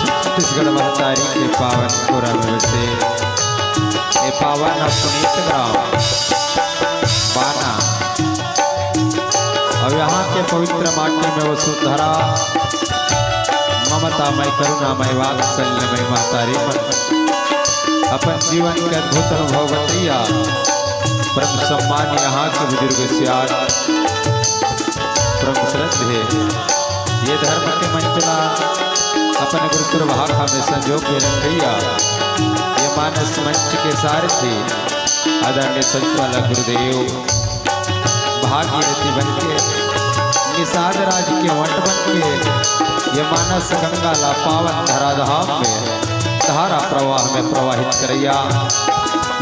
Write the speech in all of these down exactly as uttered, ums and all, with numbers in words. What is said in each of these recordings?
छत्तीसगढ़ महतारी के पावन पुरब से, ये पावन और पुनीत ग्राम बाना, और यहाँ के पवित्र माटी में वसुंधरा ममतामय, करुणामय, वात्सल्यमय महतारी मन अपन जीवन के अद्भुत अनुभव बतैया। परम सम्मान यहाँ के बुजुर्ग सियान, परम श्रद्धेय, ये धर्म के मंच ला अपन गुरुतुर भाखा में संजो के रखैया, ये मानस मंच के सारथी आदरणीय संत वाला गुरुदेव, भागीरथी बन के, निषाद राज के वंट बन के, ये मानस गंगा ला पावन धराधाम में धारा प्रवाह में प्रवाहित करैया,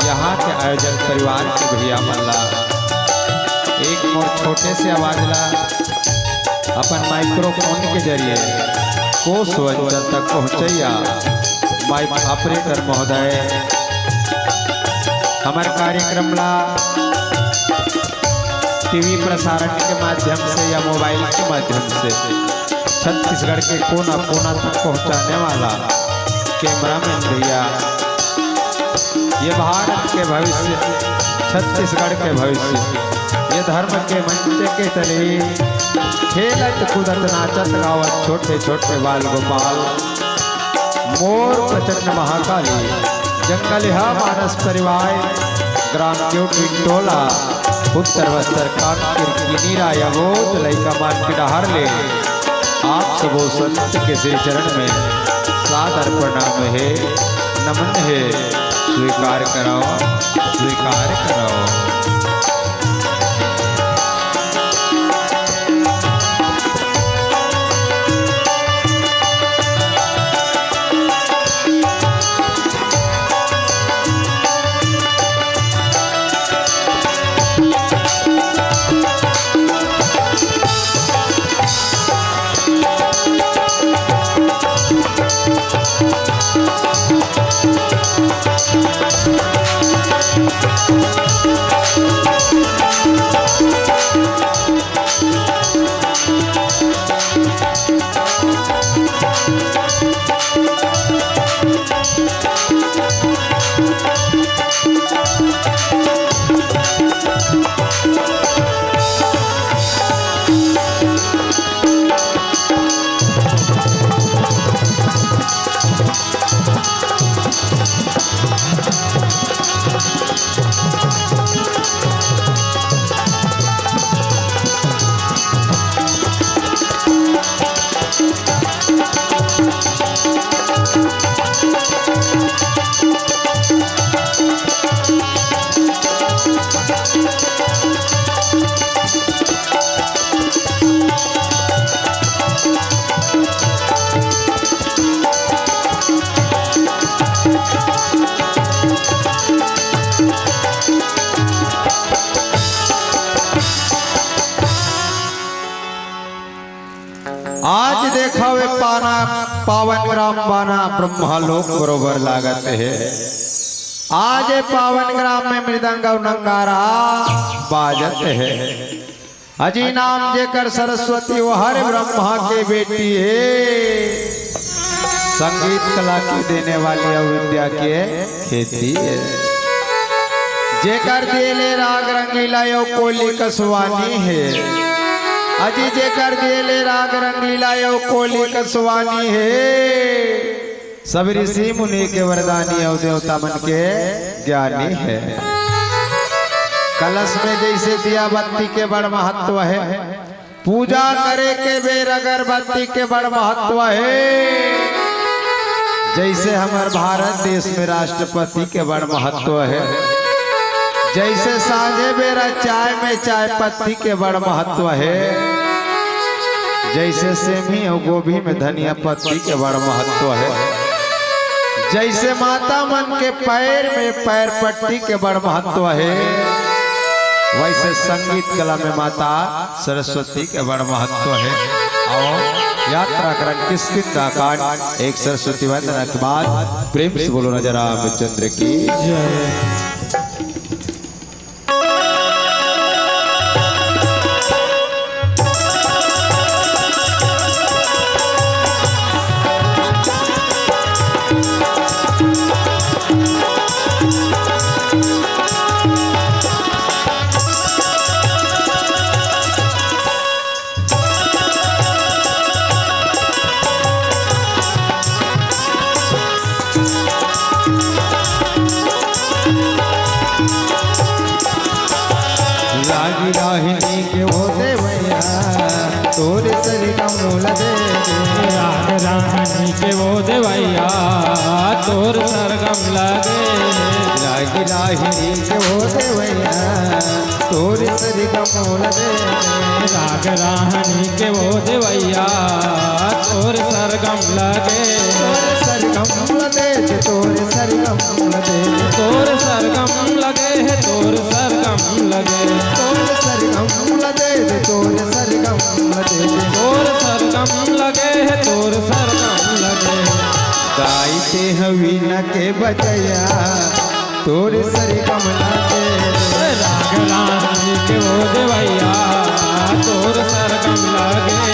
यहाँ के आयोजक परिवार के भैया मन ला एक मोर छोटे से आवाज ला अपन माइक्रोफोन के जरिए कोस अंचल तक पहुँचैया माइक ऑपरेटर महोदय, हमर कार्यक्रम ला टीवी प्रसारण के माध्यम से या मोबाइल के माध्यम से छत्तीसगढ़ के कोना कोना तक पहुंचाने वाला कैमरामैन भैया, ये भारत के भविष्य, छत्तीसगढ़ के भविष्य, ये धर्म के मंच के तले खेलत कूदत नाचत गावत छोटे छोटे बाल गोपाल मोर प्रचंड महाकाली, जंगलिहा मानस परिवार, ग्राम क्यों टोला, उत्तर बस्तर कांकेर किनी राय अबोध लइका मन के डहर ले आप सबो संत के श्री चरण में सादर प्रणाम हे, नमन हे, स्वीकार करव, स्वीकार करव। आज देखव ए पाना, पावन ग्राम बाना ब्रह्मा लोक बरोबर लागत हे। आज ए पावन ग्राम में मृदंग अउ नंगारा बाजत हे। अजी नाम जेकर सरस्वती, वो हर ब्रह्मा के बेटी हे। संगीत कला के देने वाली अउ विद्या के खेती हे। जेकर देले राग रंगीला यो कोली कसवानी हे। अजी जेकर दिए ले राग रंगीला, यो कोली कस वानी हे। सब ऋषि मुनि के वरदानी अउ देवता मन के ज्ञानी हे। कलश में जइसे दिया बत्ती के बड़ महत्व हे, पूजा करे के बेर अगरबत्ती के बड़ महत्व हे। जइसे हमर भारत देश में राष्ट्रपति के बड़ महत्व हे, जइसे सांझे बेरा चाय में चाय पत्ती के बड़ महत्व हे, जइसे सेमी अउ गोभी में धनिया पत्ती के बड़ महत्व हे, जइसे माता मन के पैर में पैर पट्टी के बड़ महत्व हे, वइसे संगीत कला में माता सरस्वती के बड़ महत्व हे। अउ यात्रा करन किष्किंधा कांड एक सरस्वती वंदना के बाद प्रेम से बोलो राजा रामचंद्र की। रागी राहिनी के ओ देवैया, तोर सरगम ल दे दे। राग राहनी के ओ देवैया, तोर सरगम ल दे दे। रागी राहिनी के ओ देवैया, तोर सरगम ल दे दे। राग राहनी के ओ देवैया, तोर सरगम ल दे दे। सरगम ल दे दे, तोर सरगम ल दे दे। तोर सरगम ल दे हे, तोर सरगम ल दे दे। तोर सरगम ल दे दे, तोर सरगम ल दे दे। तोर सरगम ल दे हे, तोर सरगम ल दे दे। गाई ते हवी न के बचैया, तोर सरगम ल दे दे। राग राहनी के ओ देवैया, तोर सरगम ल दे दे।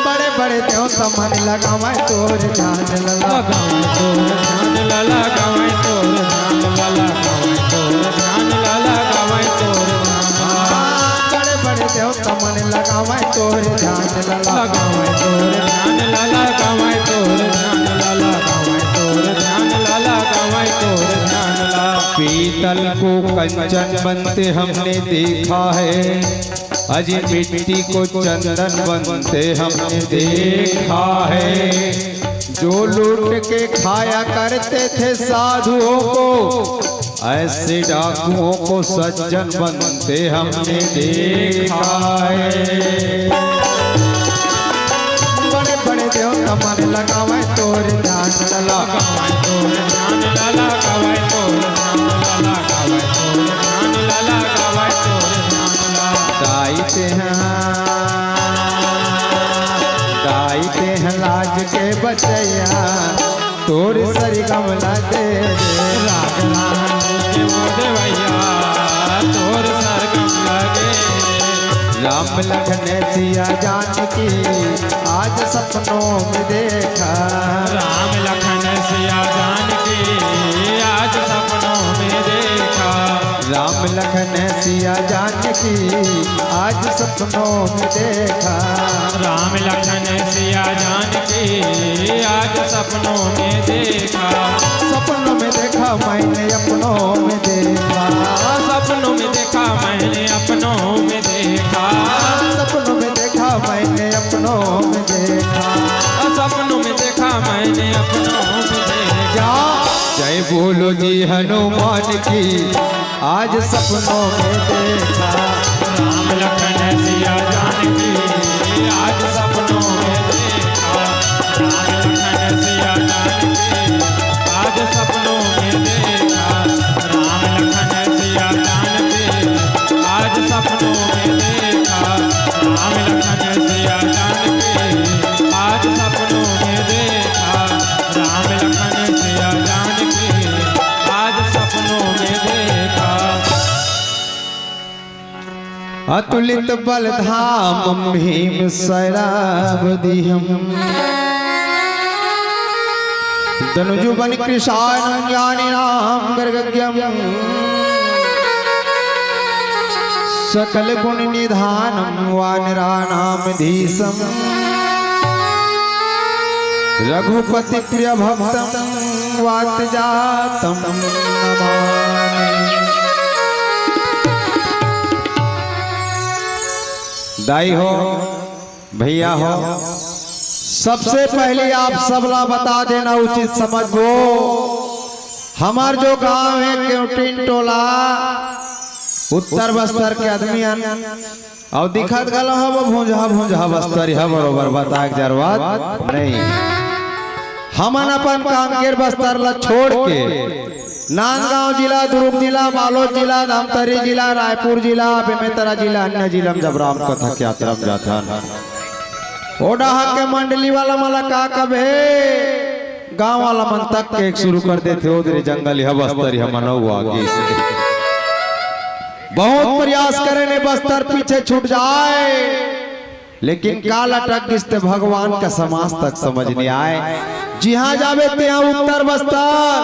बड़े बड़े देवता मन लगावै तोर ध्यान ल ला। लगावै तोर ध्यान ल ला, लगावै तोर ध्यान ल ला, लगावै तोर ध्यान ल ला, लगावै तोर ध्यान। बड़े बड़े देवता मन लगावै तोर ध्यान ल ला। लगावै तोर ध्यान ल ला, लगावै तोर ध्यान ल ला, लगावै तोर ध्यान ल ला, लगावै तोर ध्यान ल ला। पीतल को कंचन बनते हमने देखा है, अजी मिट्टी को चंदन बनते हमने देखा है। जो लूट के खाया करते थे साधुओं को, ऐसे डाकुओं को सज्जन बनते हमने देखा है। बड़े बड़े देवता मन लगावै तोर ध्यान ल ला। लगावै तोर ध्यान ल ला, लगावै तोर ध्यान ल ला, लगावै तोर ध्यान ल ला, लगावै तोर ध्यान ल ला। गाई ते हैं, गाई ते हैं लाज के बचैया, तोर सरगम ल दे दे। राग राहनी के ओ देवैया, तोर सरगम ल दे दे। राम लखन सिया जानकी, आज सपनों में देखा। राम लखन सिया जानकी, आज सपनों में देखा। राम लखन सिया जानकी, आज सपनों में देखा। राम लखन सिया जानकी, आज सपनों में देखा। सपनों में देखा, मैंने अपनों में देखा। सपनों में देखा, मैंने अपनों में देखा। सपनों में देखा, मैंने अपनों में देखा। सपनों में देखा, मैंने अपनों में देखा। जय बोलो जी हनुमान की, आज सपनों में देखा। राम लखन सिया जानकी, आज सपनों में देखा। राम लखन सिया जानकी, आज सपनों में देखा। राम लखन सिया जानकी, आज सपनों में देखा। राम लखन सिया जानकी, आज सपनों में देखा। राम लखन सिया जानकी, आज सपनों में देखा। अतुलित बल धामं भीम शरावदिहम्। दनुजु बन कृशानं ज्ञानिनां गर्गज्ञम्। सकल गुण निधानं वानराणामधीशम्। रघुपति प्रिय भक्तं वात जातं नमामि। दाई हो, भैया हो, सबसे पहले आप सबला बता देना उचित समझबो, हमर जो गांव हे केवटिन टोला, उत्तर बस्तर के आदमी अन, अउ दिखत घलो हव भुंजहा भुंजहा बस्तर, यह बरोबर बताए के जरूरत नहीं। हमन अपन कांकेर बस्तर ला छोड़ के नांदगांव जिला, दुर्ग जिला, बालोद जिला, धमतरी जिला, रायपुर जिला, बेमेतरा जिला, अन्य जिला में जब राम कथा के यात्रा में जाथन, ओ डहा के मंडली वाला मन ला का कबे, गांव वाला मन तक के एक शुरू कर देथे, "ओ दे रे जंगल, यह बस्तर, यह मनौवा के।" बहुत प्रयास करे ने बस्तर पीछे छूट जाए, लेकिन काल अटक गिस ते भगवान का समाज तक समझ नहीं आए। जिहां जावे तिहां उत्तर बस्तर,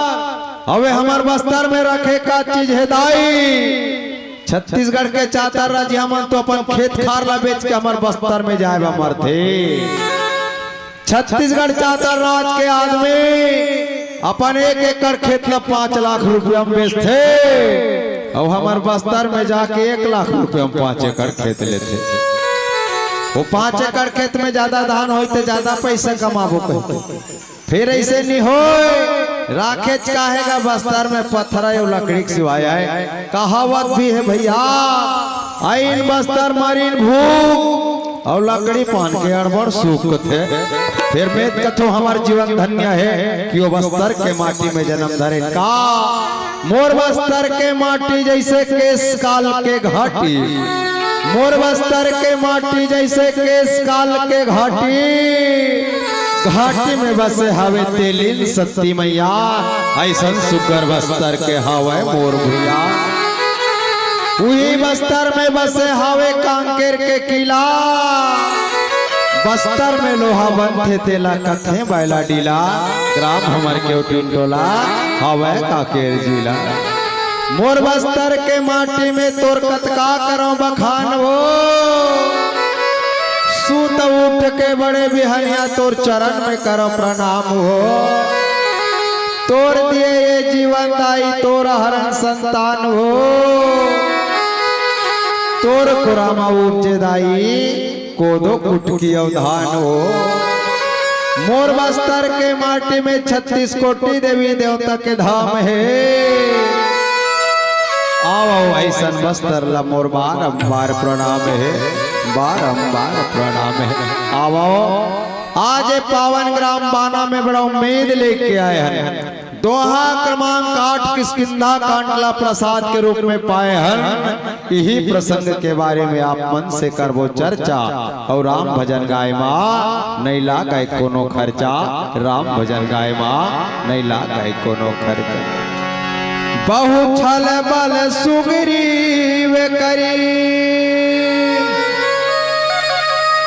अबे हमर बस्तर में रखे का चीज हे दाई? छत्तीसगढ़ के चातर राजिया मन तो अपन खेत खार ला बेच के हमर बस्तर में जाए बर मरथे। छत्तीसगढ़ चातर राज के आदमी अपन एक एकड़ खेत ला पांच लाख रुपया में बेचथे, अउ हमर बस्तर में जाके एक लाख रुपया में पांच एकड़ खेत लेथे। वो पांच एकड़ खेत में ज्यादा धान होई ते ज्यादा पैसा कमाबो कहिके। फिर ऐसे नहीं होए, राखेच काहेगा बस्तर में पत्थर अउ लकड़ी के सिवाय आए। कहावत भी है भैया, "आइन बस्तर मरीन भूख, अउ लकड़ी पान के अड़बड़ सुख" थे। फिर मैं कथो हमार जीवन धन्य है कि वो बस्तर के माटी में जन्म धरे का। मोर बस्तर के माटी जैसे केश काल के घाटी, मोर बस्तर के माटी जैसे केश काल के घाटी, घाटी में बसे हवे तेलीन सती मैया, ऐसन सुग्घर बस्तर के हवे मोर भुइया। उही बस्तर में बसे हवे कांकेर के किला, बस्तर में लोहा बनथे तेला कथे बैला डीला, ग्राम हमर केवटिन टोला हवे कांकेर जिला। मोर बस्तर के माटी में तोर कतका करौं बखान हो, सूत उठ के बड़े बिहनिया तोर चरण में करौं प्रणाम हो। तोर दिए ये जीवन दाई तोर हरन संतान हो, तोर कुरामा उपजे दाई कोदो कुटकी अउ धान हो। मोर बस्तर के माटी में छत्तीस कोटि देवी देवता के धाम हे। आवो ऐसन बस्तर ला मोर बारंबार प्रणाम हे, बारंबार प्रणाम हे। आवो आज ये पावन ग्राम बाना में बड़ा उम्मीद लेके आए हन। दोहा क्रमांक आठ किष्किंधा कांड ला प्रसाद के रूप में पाए हन। यही प्रसंग के बारे में आप मन से करबो चर्चा। अउ राम भजन गाय मा नइ लागय कोनो खर्चा, राम भजन गाय मा नइ लागय कोनो खर्चा। बहु छल बल सुग्रीव करी,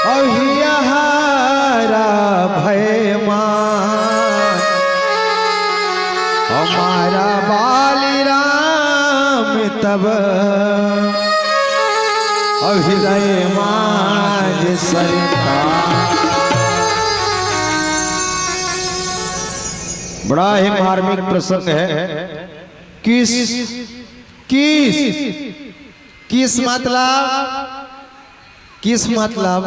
अउ हियहारा भय मान। अउ मारा बाली राम तब, अउ हृदय माज सरिता। बड़ा ही मार्मिक प्रसंग है। किस, किस, किस मतलब, किस मतलब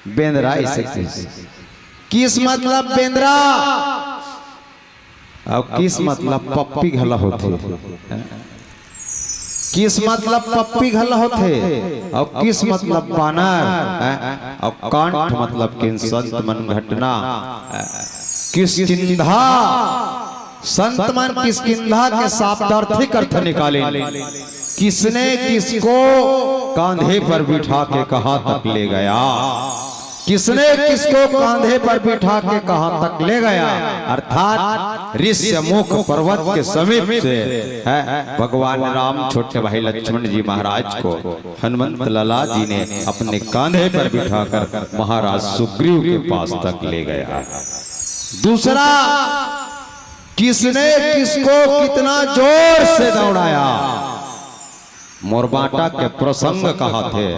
बेंदरा, इसे किस, किस मतलब बेंदरा, अउ किस मतलब पप्पी घला होथे। किस मतलब पप्पी घला होथे, अउ किस मतलब बानर, अउ कांड मतलब किन संत मन घटना, किष्किंधा संत मन किष्किंधा के शाब्दार्थिक अर्थ निकाले, किसने किसको कांधे पर बिठा के कहां तक ले गया। किसने किसको कांधे पर बिठा के कहां तक ले गया, अर्थात ऋष्यमुख पर्वत के समीप से, है, भगवान राम छोटे भाई लक्ष्मण जी महाराज को हनुमंत लाला जी ने अपने कांधे पर बिठाकर महाराज सुग्रीव के पास तक ले गया। दूसरा, किसने किसको कितना जोर से दौड़ाया। मोरबांटा के प्रसंग कहाथे,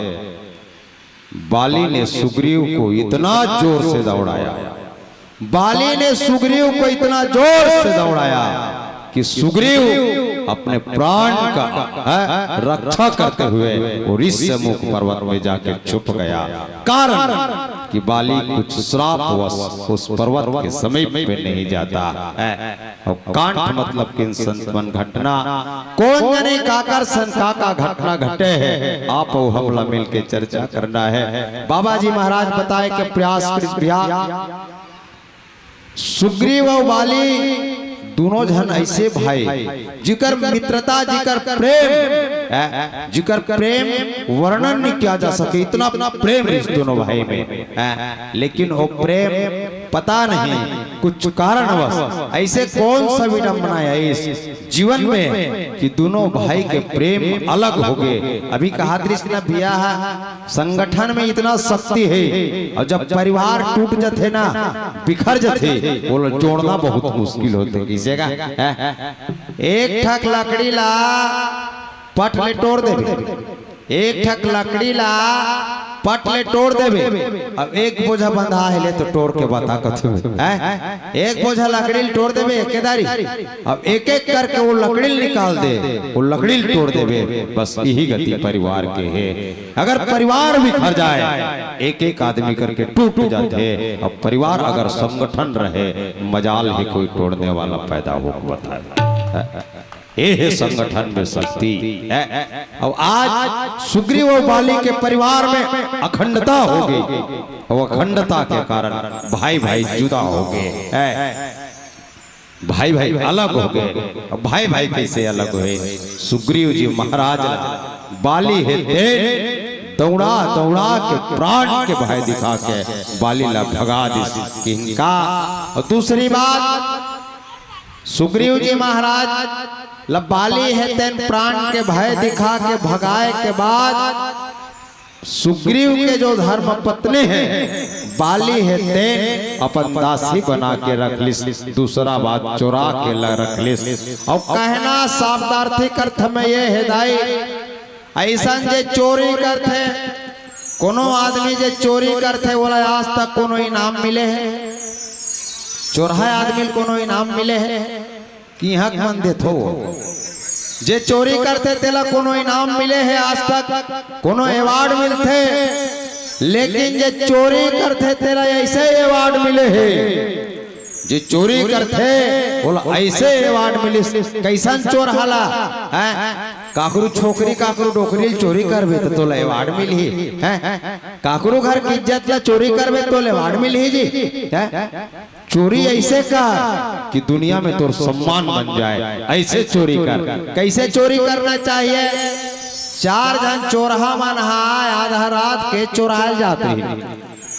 बाली ने सुग्रीव को इतना जोर से दौड़ाया, बाली ने सुग्रीव को इतना जोर से दौड़ाया कि सुग्रीव अपने प्राण का, है, रक्षा करते हुए वो ऋष्यमुख पर्वत में जाके छुप गया। कारण कि बाली कुछ श्रापवश उस पर्वत के समीप पे नहीं जाता है। अउ कांठ मतलब कि संत मन घटना, कोन जनी काकर संग का का घटना घटे हे, आप अउ हमला मिलके चर्चा करना हे। बाबा जी महाराज बताए के प्रयास करिस भैया, सुग्रीव अउ बाली दूनों झन ऐसे भाई, जिकर मित्रता, जिकर प्रेम, ए, जिकर प्रेम वर्णन नहीं किया जा सके, इतना प्रेम इस दोनों भाई में, ए, लेकिन वो प्रेम पता नहीं कुछ कारणवश ऐसे कौन सा विडंबना है इस जीवन में कि दोनों भाई के प्रेम अलग हो गए। अभी कहा कृष्ण भैया, संगठन में इतना शक्ति है और जब परिवार टूट जथे ना, बिखर जथे, वो जोड़ना बहुत मुश्किल होते। किसे का, हैं? एक ठक लकड़ी ला पट ले टोर देबे, एक ठक लकड़ी ला पट ले टोर देबे। अब एक बोझा बंधा हे ले तो टोर के बता कछु, हैं? एक बोझा लकड़ी ल टोर देबे एके दारी, अब एक एक करके वो लकड़ी ल निकाल दे, वो लकड़ी ल टोर देबे। बस यही गति परिवार के हे। अगर परिवार बिखर जाए, एक एक आदमी करके टूट जाथे। अब परिवार अगर संगठन रहे, मजाल हे कोई टोड़ने वाला पैदा हो, बताए। ये हे संगठन में शक्ति। अब आज सुग्रीव और बाली के परिवार में अखंडता हो गई, और अखंडता के कारण भाई भाई जुदा हो गए। भाई भाई अलग हो गए। अब भाई भाई कैसे अलग हुए? सुग्रीव जी महाराज ला बाली हे तेन दौड़ा दौड़ा के प्राण के भय दिखा के बाली ला भगा दिस किहिन का। और दूसरी बात, सुग्रीव जी महाराज ला बाली हे तेन प्राण के भय दिखा के भगाए के बाद सुग्रीव के जो धर्म पत्नी हे, बाली हे तेन अपन दासी बना के रख लिस, दूसरा बात चोरा के ला रख लिस। और कहना शब्दार्थी अर्थ में ये हे दाई, ऐसन जे चोरी करथे, कोनो आदमी जे चोरी करथे, ओला आज तक कोनो इनाम मिले हे? चोरहा आदमी ल कोनो इनाम मिले हे? किहक मन देथो। जे चोरी करथे तेला कोनो इनाम मिले हे आज तक, कोनो अवार्ड मिलथे, लेकिन जे चोरी करथे तेला ऐसे अवार्ड मिले हे। जे चोरी करथे ओला ऐसे अवार्ड मिलिस। कैसन चोरहा ला, हैं? काकरू छोकरी काकरू डोकरी ल चोरी करबे त तोला अवार्ड मिलही, हैं? काकरू घर के इज्जत ला चोरी करबे तोला अवार्ड मिलही जी, हैं? चोरी ऐसे कर कि दुनिया में तोर सम्मान बन जाए, ऐसे चोरी कर। कैसे चोरी करना चाहिए? चार झन चोरहा मन हा आधा रात के चोरायल जात रहिन।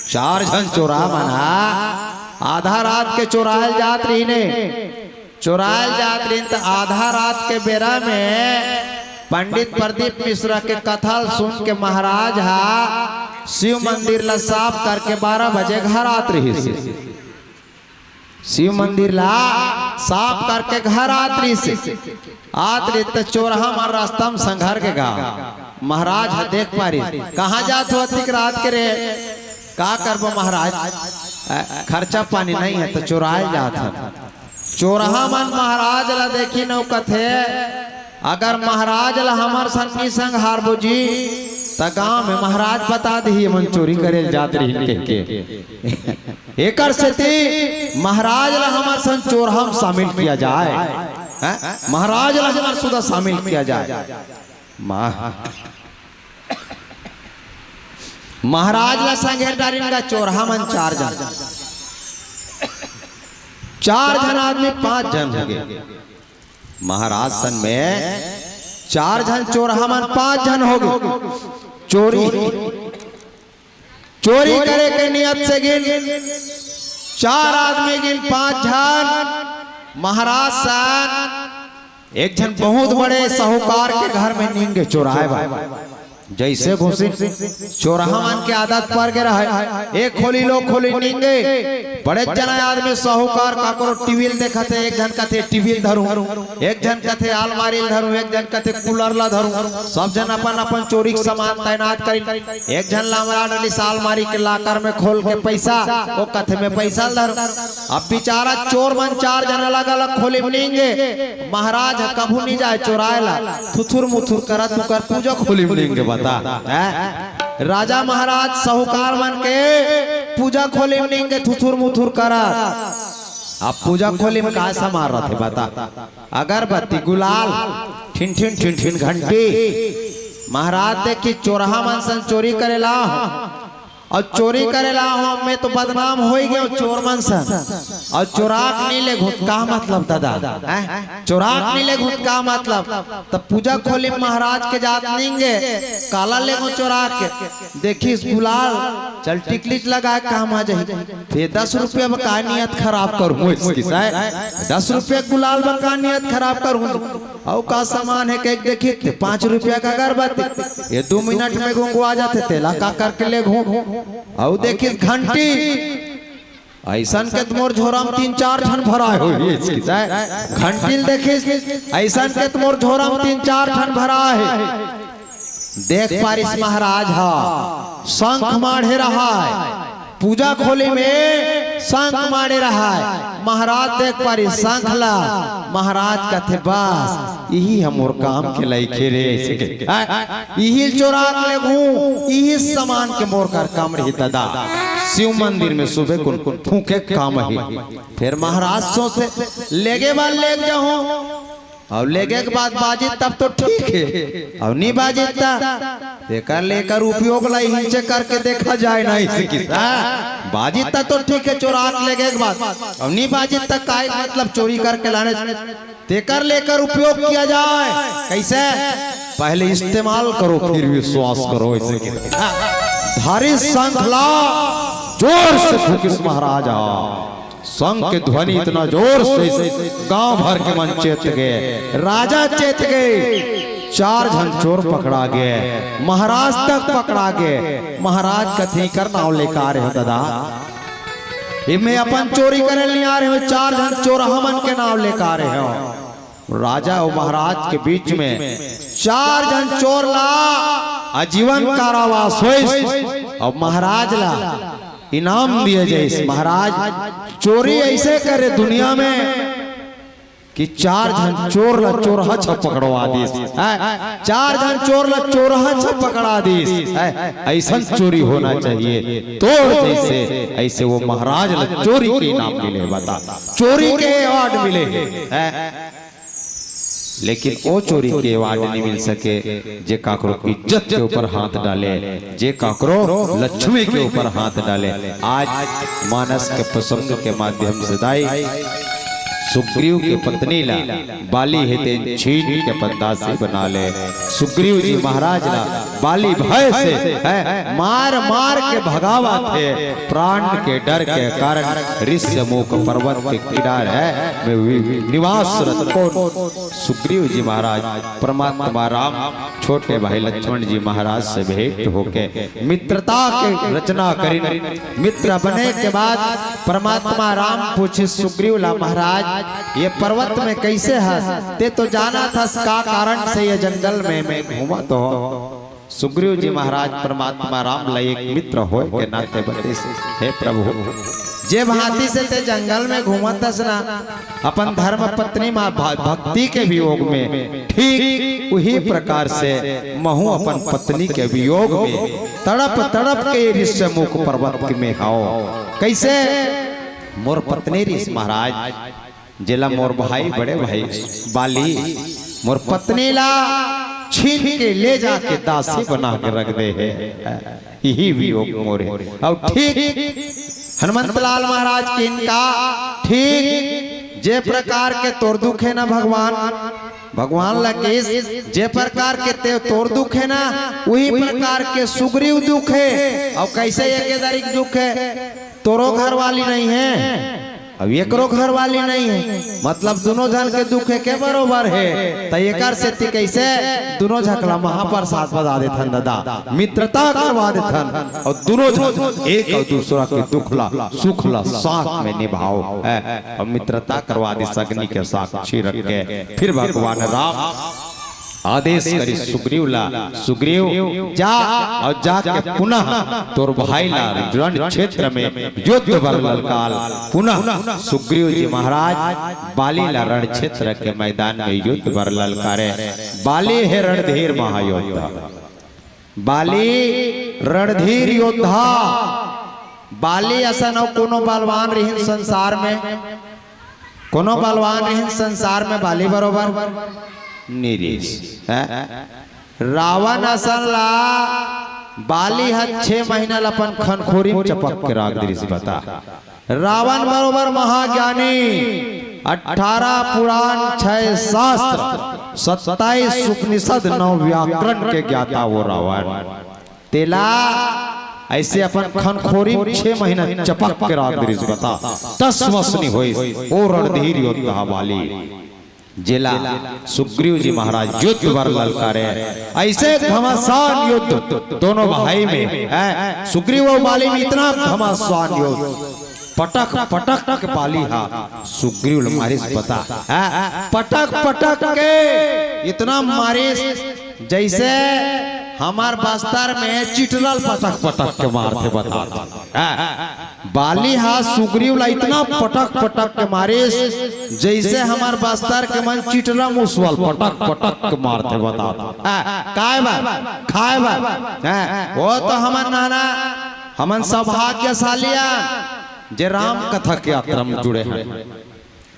चार झन चोरहा मन हा आधा रात के चोरायल जात रहिन। चोरायल जात रहिन त आधा रात के बेरा में पंडित प्रदीप मिश्रा के कथा ल सुन के महाराज हा शिव मंदिर ला साफ करके बारह बजे घर आत रहिस। शिव मंदिर ला साफ करके घर आत रहिस। आत रहिस त चोरहा मन रास्ता में संघर के गा। महाराज ह देख पारिस, कहाँ जात हो अतिक रात के रे? का करबो महाराज, अ, खर्चा पानी नहीं है त चोरायल जात हन। चोरहा मन महाराज ला देखिन अउ कथे, अगर महाराज ला हमर संगी संग हारबो जी, त गांव में महाराज बता दिही, एमन चोरी करे ल जात रहिन कहिके। एकर सेती महाराज ला हमर संग चोरहा म शामिल किया जाए, हैं? महाराज ला हमर सुदा शामिल किया जाए। महा-, महाराज ला संघेर डारिन गा चोरहा मन चार झन, चार झन आदमी पांच झन हो गे। महाराज संग में चार झन चोरहा मन पांच झन हो गे। चोरी, चोरी करे के नियत से गिन चार आदमी गिन पांच झन महाराज सन एक झन बहुत बड़े साहूकार के घर में नींगे चोराए बर। जइसे घुसिन, चोरहा मन के आदत पर गे रहय, एक खोली लो खोली नींगे। बड़े जना आदमी साहूकार, काकरो टीवी ल देखत हे, एक झन कथे टीवी ल धरू, एक झन कथे आलमारी ल धरू, एक झन कथे कूलर ल धरू। सब झन अपन अपन चोरी के सामान तैनात करिन। एक झन लामरा डली सालमारी के लाकर में खोल के पैसा, ओ कथे में पैसा ल धर। अब बिचारा चोर मन चार झन अलग-अलग खोली में नींगे। महाराज ह कभू नी जाय चोराय ला, थुथुर मुथुर करत उकर पूजा खोली में नींगे बता। हैं? राजा महाराज साहूकार मन के पूजा खोली में नींगे थुथुर मुथुर करत। अब पूजा खोली में का सामान रथे बता? अगरबत्ती, गुलाल, ठिन ठिन ठिन ठिन घंटी। महाराज देखिस चोरहा मन सन चोरी करे ला हो, अउ चोरी करे ला हो, मैं तो बदनाम होई गेंव चोर मन सन। अउ चोराक नी लेगहूं त का मतलब दादा? हैं? चोराक नी लेगहूं त का मतलब? त पूजा खोली महाराज के जात नींगे, काला लेगहूं चोराक के? देखिस गुलाल, चल टिकली लगाय काम आ जाही। फेर दस रुपया बर का नियत खराब करहूं इसकी किसाय? दस रुपया गुलाल बर का नियत खराब करहूं? अउ का सामान हे कहिके देखिस ते पांच रुपया के अगरबत्ती, ये दू मिनट में गुंगवा जाथे, तेला का करके लेगहूं? अउ देखिस घंटी, अइसन के त मोर झोरा म तीन चार झन भराय होही इसकी किसाय। घंटी ल देखिस, अइसन के त मोर झोरा म तीन चार झन भराय हे। देख पारिस महाराज ह शंख माढ़े रहय, पूजा खोली में शंख माढ़े रहय। महाराज देख पारिस शंख ला, महाराज कथे, "बस, इही ह मोर काम के लइक हे रे," अइसे कहिके। हैं? "इही ल चोराक लेगहूं, इही सामान के मोर कर काम रही दादा। शिव मंदिर में सुबह कुन फूंके के काम हे।" फेर महाराज सोचथे, "लेगे बर लेग जाहूं।" अउ लेगे के बाद बाजिस तब तो ठीक हे, अउ नी बाजिस त तेकर ले एकर उपयोग ला इहिंचे करके देखा जाय ना इसकी किसाय। बाजिस त तो ठीक हे, चोराक लेगे के बाद, अउ नी बाजिस त काय मतलब चोरी करके लाने, तेकर ले एकर उपयोग किया जाय। कइसे? पहले इस्तेमाल करो फिर विश्वास करो, अइसे कहिके। धारिस शंख ला जोर से फूंकिस महाराज ह। शंख के ध्वनि इतना जोर से गांव भर के मन चेत गे, राजा चेत गे, चार झन चोर पकड़ा गे, महाराज तक पकड़ा गे। महाराज कथे, "एकर नांव लेके आ रहे हो दादा, ये मैं अपन चोरी करे ल नी आ रहे हो, चार झन चोरहा मन के नांव लेके आ रहे हो।" राजा अउ महाराज के बीच में चार झन चोर ला आजीवन कारावास होइस, अउ महाराज ला इनाम दिए जाइस। महाराज चोरी अइसे करे दुनिया में कि चार झन चोर ला चोरहा छ पकड़वा दिस, हैं? चार झन चोर ला चोरहा छ पकड़ा दिस, हैं? अइसन चोरी होना चाहिए। तोर जइसे, अइसे वो महाराज ला चोरी के इनाम मिले, बता, चोरी के अवार्ड मिले, हैं? लेकिन ओ चोरी के अवार्ड नहीं मिल सके, जे काकरो इज्जत के ऊपर हाथ डाले, जे काकरो लक्ष्मी के ऊपर हाथ डाले। आज मानस के प्रसंग के माध्यम से दाई सुग्रीव के पत्नी ला बाली हे तेन छीन के अपन दासी बना ले। सुग्रीव जी महाराज ला बाली भय से, हैं, मार मार के भगावत हे, प्राण के डर के कारण ऋष्यमूक पर्वत के किनार हे, में वि-, निवासरत कोन सुग्रीव जी महाराज परमात्मा राम छोटे भाई लक्ष्मण जी महाराज से भेंट होके मित्रता के रचना करिन। मित्र बने के बाद परमात्मा राम पूछिस सुग्रीव ला, "महाराज, ये पर्वत में कइसे हस? तें तो जानत हस का कारण से ये जंगल में मैं घूमत हों?" सुग्रीव जी महाराज परमात्मा राम ला एक मित्र होय के नाते बतिस, "हे प्रभु, जे भांति से तें जंगल में घूमत हस ना, अपन धर्म पत्नी मा भा-, भक्ति के वियोग में, ठीक उही प्रकार से महूं अपन पत्नी के वियोग में तड़प तड़प के ऋष्यमूक पर्वत में हंव।" कइसे? मोर पत्नी रिहिस महाराज, जेला मोर भाई, बड़े भाई बाली मोर पत्नी ला छीन के ले जाके दासी बना के रख दे हे। इही वियोग मोर हे। अउ ठीक हनुमंत लाल महाराज के इनका ठीक जे प्रकार के तोर दुख हे ना भगवान, भगवान ला कहिस, जे प्रकार के ते तोर दुख हे ना, उही प्रकार के सुग्रीव दुख हे। अउ कइसे एक दारी के दुख हे? तोरो घरवाली नइ हे, अउ एकरो घरवाली नइ हे, मतलब दुनों झन के दुख एके बरोबर हे। त एकर सेती कइसे दुनों झकला महाप्रसाद बता देथन ददा, मित्रता करवा देथन, अउ दुनों झन एक अउ दूसरा के दुख ला, सुख ला साथ में निभाओ, है, अउ मित्रता करवा दे, सगनी के साक्षी रख के। फिर भगवान राम आदेश करिस सुग्रीव ला, सुग्रीव जा अउ जाके पुनः तोर भाई ला रण क्षेत्र में युद्ध बर ललकार। पुनः सुग्रीव जी महाराज बाली ला रण क्षेत्र के मैदान में युद्ध बर ललकारे। बाली हे रणधीर महायोद्धा, बाली रणधीर योद्धा। बाली असन अउ कोनो बलवान रिहिन संसार में? कोनो बलवान रिहिन संसार में बाली बरोबर? नइ रिहिस, हैं? रावण असन ला बाली ह छह महीना ला अपन खनखोरी में चपक के राख दिस, बता। रावण बरोबर महाज्ञानी, अठारह पुराण, छह शास्त्र, सत्ताईस उपनिषद, नौ व्याकरण के ज्ञाता वो रावण। तेला अइसे अपन खनखोरी में छह महीना चपक के राख दिस, बता, टस मस नइ होइस। ओ रणधीर योद्धा बाली, जेला सुग्रीव जी महाराज युद्ध बर ललकारे, अइसे घमासान युद्ध दोनों भाई में, हैं, सुग्रीव अउ बाली में इतना घमासान युद्ध, पटक पटक के बाली हा सुग्रीव ल मारिस, बता, हैं, पटक पटक के इतना मारिस, जइसे हमर बस्तर में चिटरा ल पटक पटक के मारथे, बता। हैं? बाली हा सुग्रीव ला इतना पटक पटक के मारिस, जइसे हमर बस्तर के मन चिटरा मुसवा ल पटक पटक के मारथे, बता। हैं? काय बर? खाय बर? हैं? वो तो हमन नाना, हमन सौभाग्यशाली अन, जे राम कथा के यात्रा में जुड़े हन।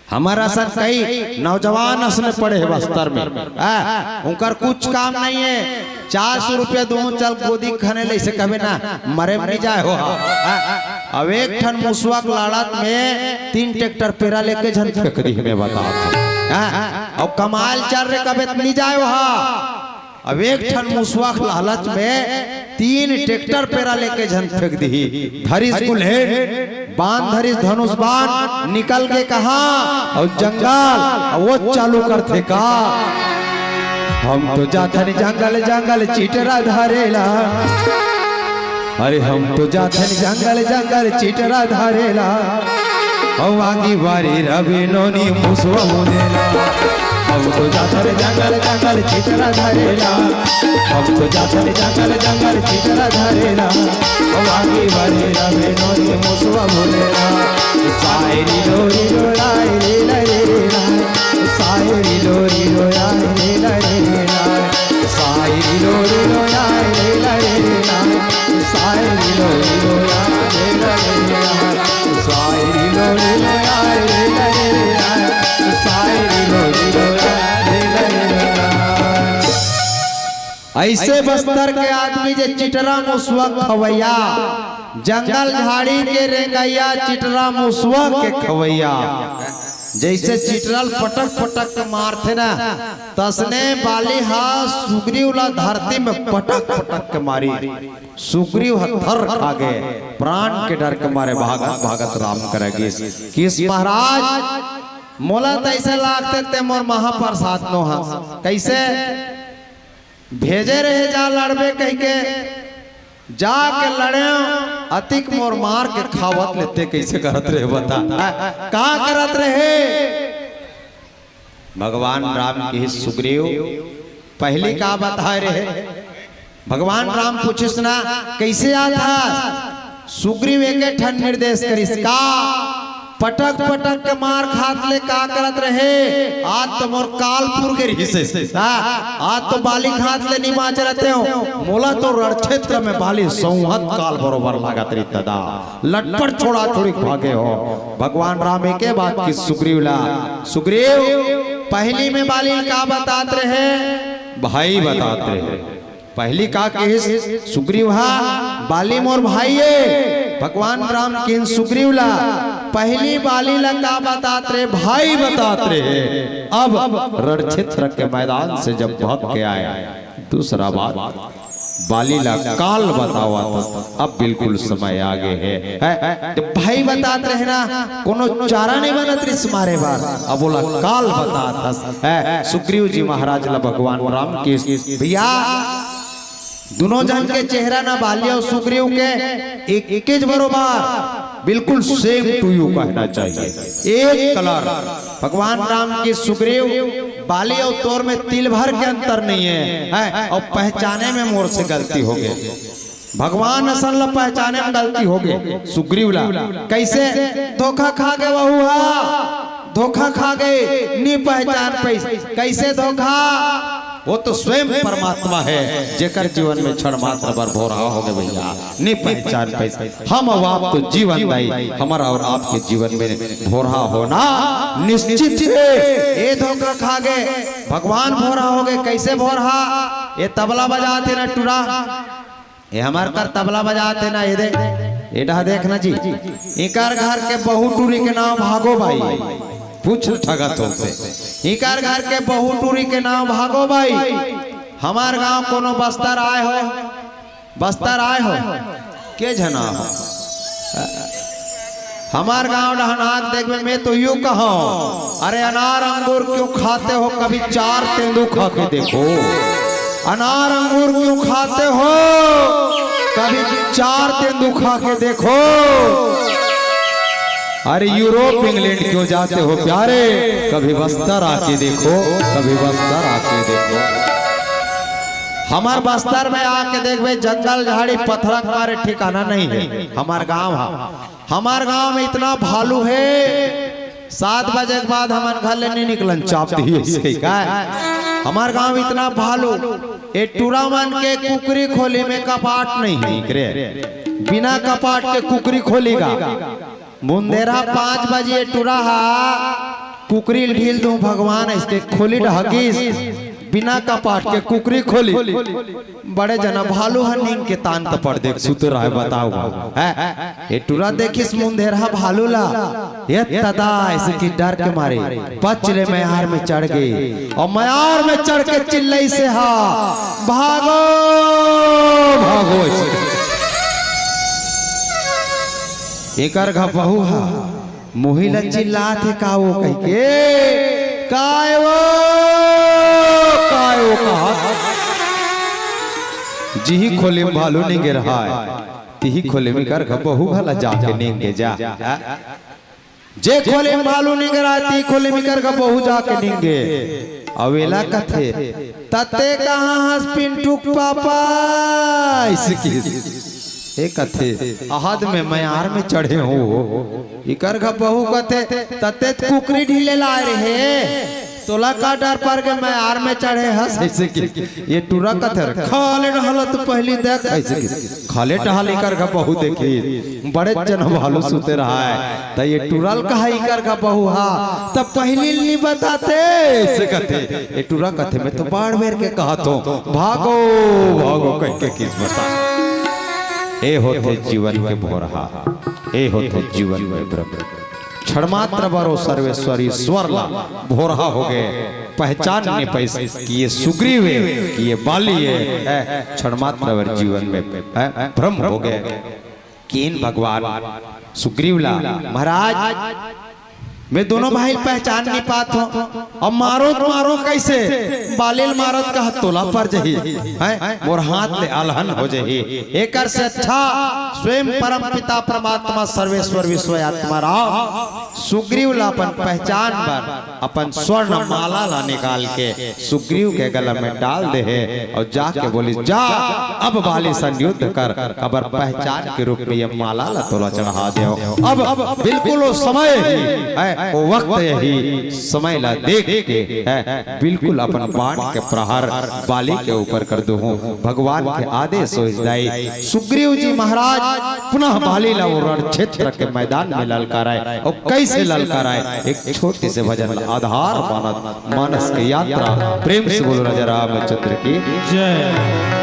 हमर असन कई नौजवान असन पड़े हे बस्तर में, आ, उनकर कुछ काम नइ हे। चार सौ रुपया दूहूं, चल गोदी खने ले, अइसे कबे ना, मरे में नइ जाय हो। आ, अब एक ठन मुसवा के लालच में तीन ट्रैक्टर पेरा लेके झन फेंक दिही, मैं बता। आ, अउ कमाय ल चल रे कबे त नइ जाय हो। अब एक ठन मुसवा के लालच में तीन ट्रैक्टर पेरा लेके झन फेंक दिही। धरिस कुल्हेड़, बांध धरिस धनुष बाण, निकल गे कहां? अउ जंगल, अउ वो चालू करथे का, हम तो जाथन जंगल, जंगल चिटरा धरे ला। अरे हम तो जाथन जंगल, जंगल चिटरा धरे ला। अउ आगी बारी रवि नोनी मुसवा मुने ला। हम तो जाथन जंगल, जंगल चिटरा धरे ला। हम तो जाथन जंगल, जंगल चिटरा धरे ला। अउ आगी बारी रवि नोनी मुसवा मुने ला। सायरी लोरी लो लाय रे ला रे ला। सायरी लोरी लो लाय रे ला रे ला। सायरी लोरी लो लाय रे ला रे ला। सायरी लोरी लो लाय रे ला रे ला। सायरी लोरी लो लाय रे ला रे ला। सायरी लोरी लो लाय रे ला रे ला। अइसे बस्तर के आदमी जे चिटरा मुसवा खवइया, जंगल झाड़ी के रेंगइया, चिटरा मुसवा के खवइया, जइसे चिटरा ल पटक पटक के मारथे ना, तसने बाली हा सुग्रीव ला धरती में पटक पटक के मारी। सुग्रीव ह थर्र खा गे, प्राण के डर के मारे भागत भागत राम करा गिस। किस महाराज, मोला त अइसे लागथे ते मोर महाप्रसाद नो हस। कइसे? भेजे रहे जा लड़बे कहिके, जाके लड़ेंव, अतिक मोर मार के खावत ले ते कइसे करत रहे बता? का करत रहे? भगवान राम कहिस सुग्रीव, पहिली का बताय रहे? भगवान राम पूछिस ना, कइसे आथस? सुग्रीव एके ठन निर्देश करिस का, पटक पटक के मार खात ले का करत रहे? आज तो मोर काल पुर गे रिहिस। हाँ, आज तो बाली खात ले नइ बांचे रहतेंव। मोला तो रण क्षेत्र में बाली सौंहत काल बरोबर लागत रहिस ददा। लटपट छोड़ा छोड़ी के भागे हो। भगवान राम एके बात कहिस सुग्रीव ला, सुग्रीव, पहिली में बाली का बतात रहे? भाई बतात रहे। पहिली का कहिस सुग्रीव हा, बाली मोर भाई ए। भगवान राम कहिन सुग्रीव ला, पहली बाली ला का बतात रहे, भाई बतात रहे। अब रण क्षेत्र के मैदान से जब भाग के आए, दूसरा बात, बाली ला काल बतावत हस। अब बिल्कुल समय आगे हे, है? जब भाई बतात रहे ना, कोनो चारा नहीं बनत रिस मारे बर, अब ओला काल बतात हस, है? सुग्रीव जी महाराज ला भगवान राम के, भैया, दोनों झन के चेहरा ना, बाली अउ सुग्रीव के एक, एकेच बरोबर, बिल्कुल same to you कहना चाहिए, एक colour। भगवान राम के सुग्रीव, बाली अउ तोर में तिल भर के अंतर नहीं है, है? अउ पहचाने में मोर से गलती हो गे, भगवान असन ला पहचाने में गलती हो गे सुग्रीव ला। कैसे? धोखा खा गे वहू हा, धोखा खा गे, नी पहचान पाइस। कैसे धोखा? वो तो स्वयं परमात्मा है, जेकर जीवन में क्षण मात्र बर भोरहा हो गे भैया, नी पहचान पाइस। हम अउ आप तो जीवनदायी, हमर अउ आपके जीवन में भोरहा होना निश्चित है। ए धोखा खा गे, भगवान भोरहा हो गे। कैसे भोरहा? ए तबला बजात हे ना टुरा, ए हमर कर तबला बजात हे ना, ए दे, ए डहा देख ना जी, इकर घर के बहू टूरी के नाम भागो बाई, पूछ ठगत होते। इकर घर के बहू टूरी के नाम भागो बाई। हमार गांव कोनो बस्तर आए हो, बस्तर आए हो, के झना हो? हमार गांव डहन आके देखबे, मैं तो यूं कहूं, अरे अनार अंगूर क्यों खाते हो, कभी चार तेंदू खा के देखो। अनार अंगूर क्यों खाते हो, कभी चार तेंदू खा के देखो। अरे यूरोप इंग्लैंड क्यों जाते हो प्यारे, कभी बस्तर आके देखो, कभी बस्तर आके देखो। हमार बस्तर में आके देखबे, जंगल झाड़ी पथरा के मारे ठिकाना नहीं है। हमार गांव है, हमार गांव में इतना भालू है, सात बजे के बाद हमन घर ले नहीं निकलन, चाप दिए इसके का। हमार गांव इतना भालू, ए टूरा मन के कुकरी खोली में कपाट नहीं है इकरे, बिना कपाट के कुकरी खोली का। मुंदेरा पाँच बजे टूरा हा कुकरी ल ढील दूं भगवान, इसके खोली डहकिस, बिना कपाट के कुकरी खोली। बड़े जना भालू ह नींद के तान त पड़ देख सुत रहे, बताओ है। ए टूरा देखिस मुंदेरा भालू ला, ए तदा ऐसे कि डर के मारे पच ले मयार में चढ़ गे, अउ मयार में चढ़ के चिल्लइसे हा, भागो, भागो। एकर घपहू हा मुही ल चिल्लात हे का वो कहिके, काय वो, काय वो कहत। जिही खोली में भालू नींगे रहय, तिही खोली में एकर घपहू घला जाके नींगे जा। जे खोली में भालू नींगे रहय, तिही खोली में एकर घपहू जाके नींगे। अउ एला कथे, तते कहाँ हस पिंटू के पापा? अइसे किहिस। ए कथे, अहद में मयार में चढ़े हो। इकर घपहू कथे, तते त कुकरी ढीले लाए रहे, तोला का डर पड़ गे मयार में चढ़े हस? अइसे कि ए टूरा कथे, खा ले डहा ल त पहिली देख, अइसे कि खा ले डहा ल इकर घपहू देखिस, बड़े जना भालू सुते रहय, त ए टूरा ल कहा इकर घपहू हा, त पहिली ल नी बताते, अइसे कथे। ए टूरा कथे, मैं तो बाढ़ बेर के कहत हों, भागो, भागो कहिके किस बता। ए होथे जीवन के भोरहा, ए होथे जीवन में भ्रम। क्षण मात्र बर ओ सर्वेश्वर ईश्वर ला भोरहा हो गे, पहचान नी पाइस कि ये सुग्रीव हे, कि ये बाली हे, ए, क्षण मात्र बर जीवन में, ए, भ्रम हो गे। किहिन भगवान सुग्रीव ला, महाराज, मैं दोनों भाई ल पहचान नी पात हों। अब मारो त मारो कइसे? बाली ल मारत कहा तोला पर जही, हैं? मोर हाथ ले अलहन हो जही। एकर से अच्छा स्वयं परम पिता परमात्मा सर्वेश्वर विश्व आत्मा राम सुग्रीव ला अपन पहचान बर अपन स्वर्ण माला ला निकाल के सुग्रीव के गला में डाल दे हे अउ जाके बोलिस, जा, अब बाली सन युद्ध कर, काबर पहचान के रूप में ये माला ला तोला चढ़ा देवं। अब बिल्कुल वो समय ही, है, वो वक्त ही, समय ला देख के, है, बिल्कुल अपन बाण के प्रहार बाली के ऊपर कर दूहूं। भगवान के आदेश होइस दाई। सुग्रीव जी महाराज पुनः बाली ला वो रण क्षेत्र के मैदान में ललकाराय। अउ कइसे ललकाराय? एक छोटे से भजन ला आधार मानत मानस के यात्रा। प्रेम से बोलो राजा रामचंद्र की जय।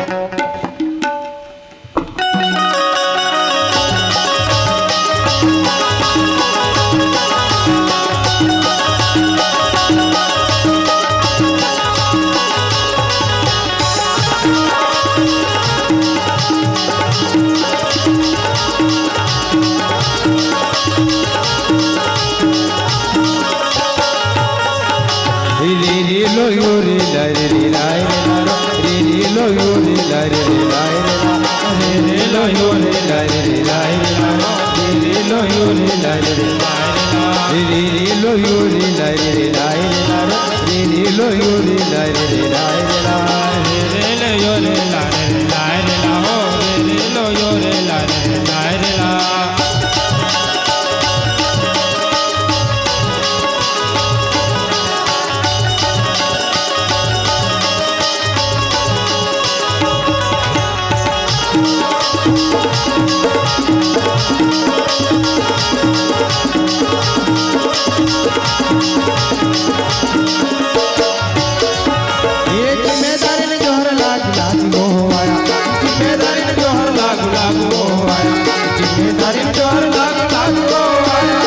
ये जिम्मेदारी ने जोहर लाख लाख मोहवाया, जिम्मेदारी ने जोहर लाख लाख मोहवाया, जिम्मेदारी ने जोहर लाख लाख मोहवाया।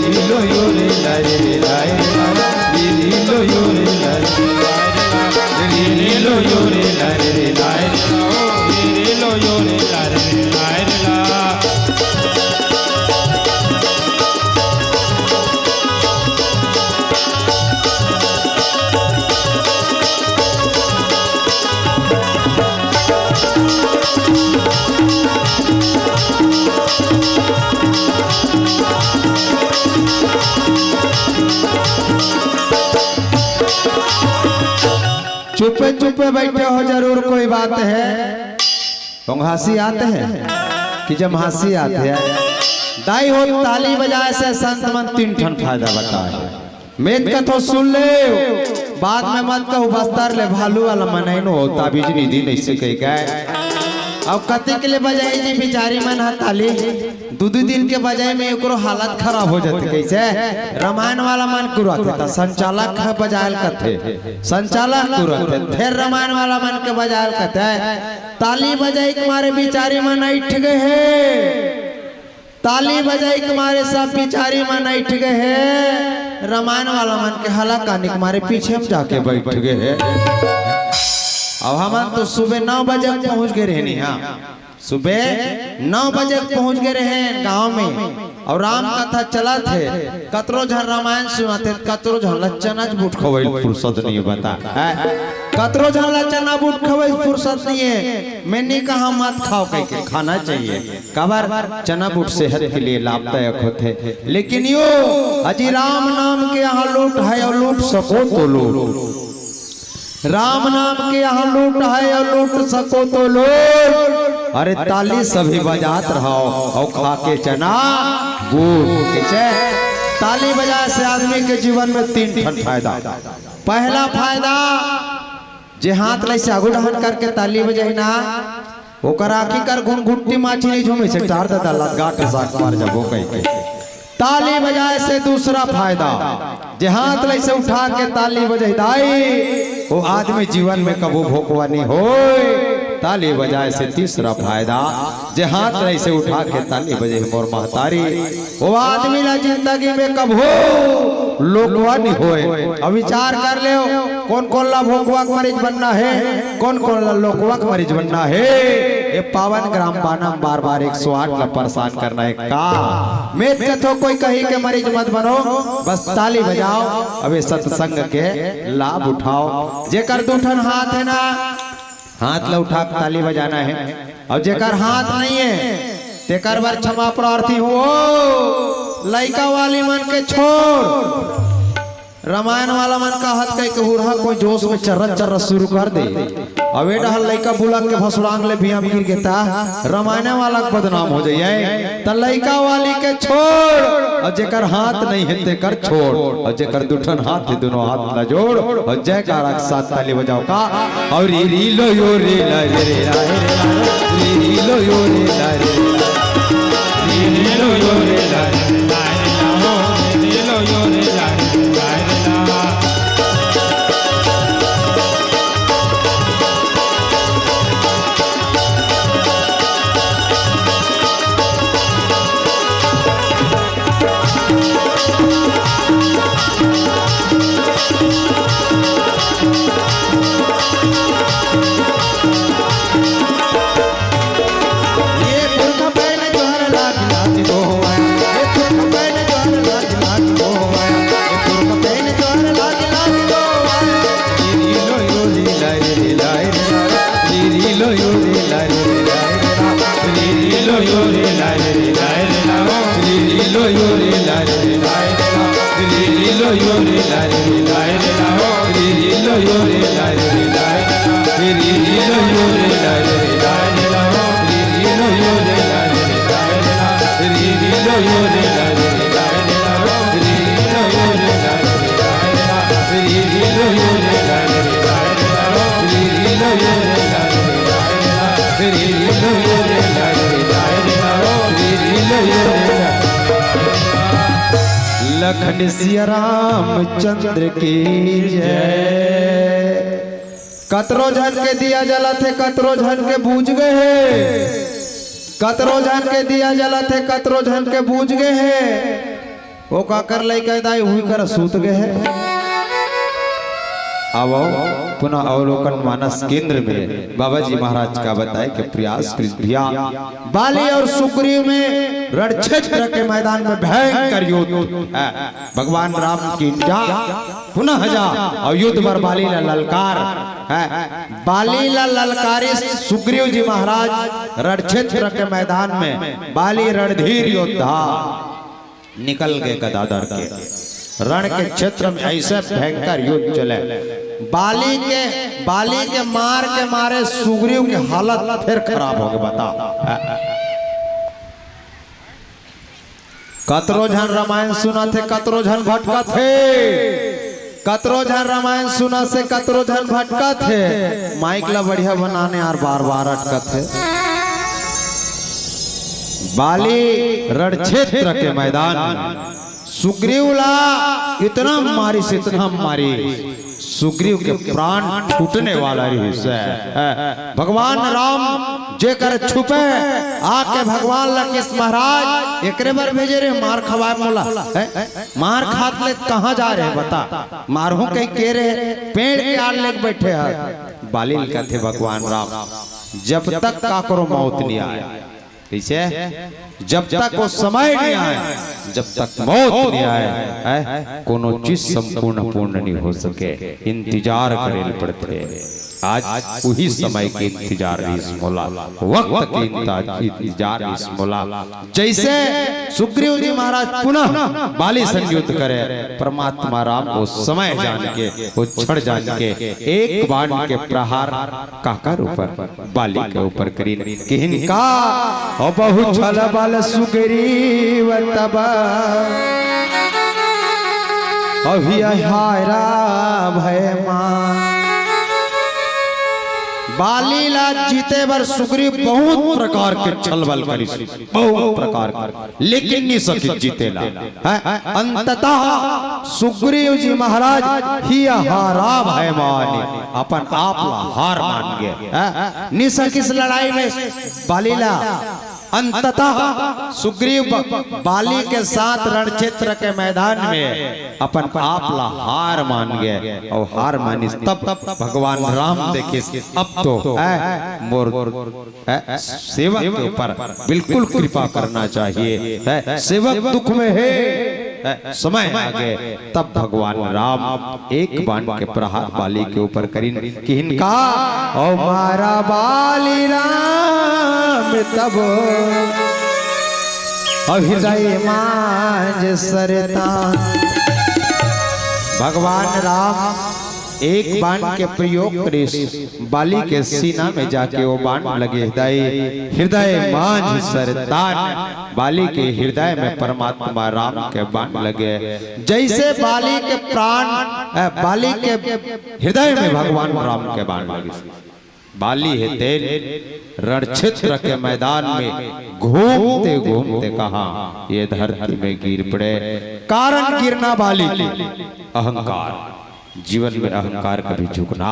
लीलो यो रे लारे रे लाए रे लाओ, लीलो यो रे लारे रे लाए रे लाओ, लीलो यो रे लारे रे लाए रे लाओ, लीलो यो रे लारे रे लाए रे लाओ। चुप्पे चुप्पे बैठे हो, जरूर कोई बात है। तुम हंसी आते हैं कि जब हंसी आते हैं, दाई हो ताली बजाए से संत मन तीन ठन फायदा बताए। मैं कथो सुन ले, बाद में मत कहू बस्तर ले भालू वाला मनई नो हो, ताबीज निधि नहीं से कही गए। अब कते के लिए बजाई जी बिचारी मन हा ताली, दू दू दिन के बजाई में एकरो हालत खराब हो जाते। कैसे? रामायण वाला मन कुराते था, संचालक है बजायल कथे, संचालक कुराते, फिर रामायण वाला मन के बजायल कथे। ताली बजाई के मारे बिचारी मन ऐठ गए हे, ताली बजाई के मारे सब बिचारी मन ऐठ गए हे। रामायण वाला मन के हला कानी के मारे पीछे में जाके बैठ गए हे। अब हमन तो सुबह नौ बजे पहुंच गए रहनी, हाँ, सुबह नौ बजे पहुंच गए रहे गांव में। और राम कथा चलत हे, कतरो झन रामायण सुनाते, कतरो झन ला चना बूट खवई फुर्सत नहीं बता है, कतरो झन ला चना बूट खवई फुर्सत नहीं है। मैं नहीं कहा मत खाओ, कह के खाना चाहिए, काबर चना बूट सेहत के लिए लाभदायक होथे। लेकिन यो अजी राम नाम के यहाँ लूट है और लूट सको तो लूट, राम नाम के यहाँ लूट है और लूट सको तो लूट। अरे ताली सभी बजात रहो और खा के चना बूट। कैसे? ताली बजाए से आदमी के जीवन में तीन ठन फायदा। पहला फायदा, जे हाथ ला ऐसे आगू डहन करके ताली बजाई ना, ओकर आँखी कर घुनघुट्टी माछी नहीं झूमे से टार देता, लत गांठ साग मार जबो कह के। ताली बजाए से दूसरा फायदा, जे हाथ ला ऐसे उठा के ताली बजाई दाई, वो आदमी जीवन में कबू भोकवा नहीं होए। ताली बजाए से तीसरा फायदा, जे हाथ ला ऐसे उठा के ताली बजे मोर महतारी, वो आदमी ला जिंदगी में कभू लोकवा नहीं होए। अब विचार कर ले, कौन कौन ला भोकवा के मरीज बनना है, कौन कौन ला लोकवा के मरीज बनना है। ये पावन ग्राम बाना में बार बार एक सौ आठ ला परेशान करना है का? मैं कथो कोई कही के मरीज मत बनो, बस ताली बजाओ, अब ये सत्संग के लाभ उठाओ। जेकर दू ठन हाथ है ना, हाथ ला उठा के ताली बजाना है। और जेकर हाथ नहीं है, तेकर बर क्षमा प्रार्थी हो। लइका वाली मन के छोड़, रामायण वाला मन का हत कह के हुरहा कोई जोश में चर्रा चर्रा शुरू कर दे। अबे डहल लइका बुलक के भसुड़ांग ले बिया गिर गेता, रामायण वाला के बदनाम हो जाइए। त लइका वाली के छोड़, और जेकर हाथ नहीं है तेकर छोड़, और जेकर दुठन हाथ है दोनों हाथ ला जोड़, और जयकारा के साथ ताली बजाओ का। और री री लो यो रे ला रे रे ला रे ला रे, री री लो यो रे ला रे ला रे, री री लो यो रे ला रे ला रे ला हो, री री लो यो रे ला रे ला रे ला। ये पुरखा लखन सिया रामचंद्र की जय। कतरो झन के दिया जलत हे, कतरो झन के बूझ गे हे, कतरो झन के दिया जलत हे, कतरो झन के बूझ गे हे। ओ काकर लइका दाई हुई कर सूत गे हे। आवो पुनः अवलोकन मानस केंद्र में बाबा जी महाराज का बताए के प्रयास करिस भैया। बाली और सुग्रीव में रण क्षेत्र के मैदान में भयंकर युद्ध है। भगवान राम की जा, पुनः जा और युद्ध बर बाली ला ललकार है। बाली ला ललकारिस सुग्रीव जी महाराज रण क्षेत्र के मैदान में। बाली रणधीर योद्धा निकल गे गदा धर के। रण के क्षेत्र में ऐसे भयंकर युद्ध चले। बाली के, बाली के मार के मारे सुग्रीव के हालत फिर खराब हो गे। बता, कतरो झन रामायण सुनत हे, कतरो झन भटकत हे, कतरो झन रामायण सुनत हे, कतरो झन भटकत हे। माइक ला बढ़िया बनाने यार, बार बार अटकत हे। बाली रण क्षेत्र के मैदान में सुग्रीव ला इतना मारिस, इतना मारिस, सुग्रीव के प्राण छूटने वाला रहिस हे। भगवान राम जेकर छुपे आके भगवान ला किहिस, महाराज एकरे बर भेजे रहे, मार खवाए मोला, हैं? मार खात ले कहाँ जा रहे बता, मारहूं कहि के रहे, पेड़ के आड़ लेके बैठे हे। बाली ल कथे भगवान राम, जब तक काकरो मौत नहीं आए, कइसे? जब तक वो समय नहीं आए, जब तक मौत नहीं आए, हैं? कोनो चीज संपूर्ण पूर्ण नहीं हो सके। इंतजार करे ल पड़थे। आज उही समय के इंतजार रहिस मोला, वक्त के इंतजार, इंतजार रहिस मोला। जइसे सुग्रीव जी महाराज पुनः बाली संग युद्ध करे, परमात्मा राम वो समय जान के, वो क्षण जान के एक बाण के प्रहार काकर ऊपर, बाली के ऊपर करिन, किहिन का, "ओ बहु छल बल सुग्रीव तब, अहिया हारा भय मान।" बाली ला जीते बर सुग्रीव बहुत प्रकार के छल बल करिस, बहुत प्रकार के। लेकिन नि सकिस जीते ला। हैं? अंततः सुग्रीव जी महाराज हिया हारा भय माने, अपन आप ला हार मान गे। हैं? नि सकिस लड़ाई में बाली ला। अंततः सुग्रीव ब-, बाली के साथ रण क्षेत्र के मैदान में अपन आप ला हार मान गे। और हार मानिस तब भगवान राम देखिस, अब तो, हैं, मोर है, सेवक के ऊपर बिल्कुल कृपा करना चाहिए। है, सेवक दुख में है, है, समय आ गे, तब भगवान राम एक बाण के प्रहार बाली के ऊपर करिन, किहिन का, "ओ मारा बाली राम तब, अहिरय मांझ सरता।" भगवान राम एक बाण के प्रयोग करिस, बाली के सीना में जाके वो बाण लगे, हृदय, हृदय मांझ सरतान, बाली के हृदय में परमात्मा राम के बाण लगे। जइसे बाली के प्राण, अ, बाली के हृदय में भगवान राम के बाण लगे। बाली हे तेन रण क्षेत्र के मैदान में घूमते घूमते कहा, ये धरती में गिर पड़े। कारण गिरना बाली की अहंकार। जीवन में अहंकार कभी झुकना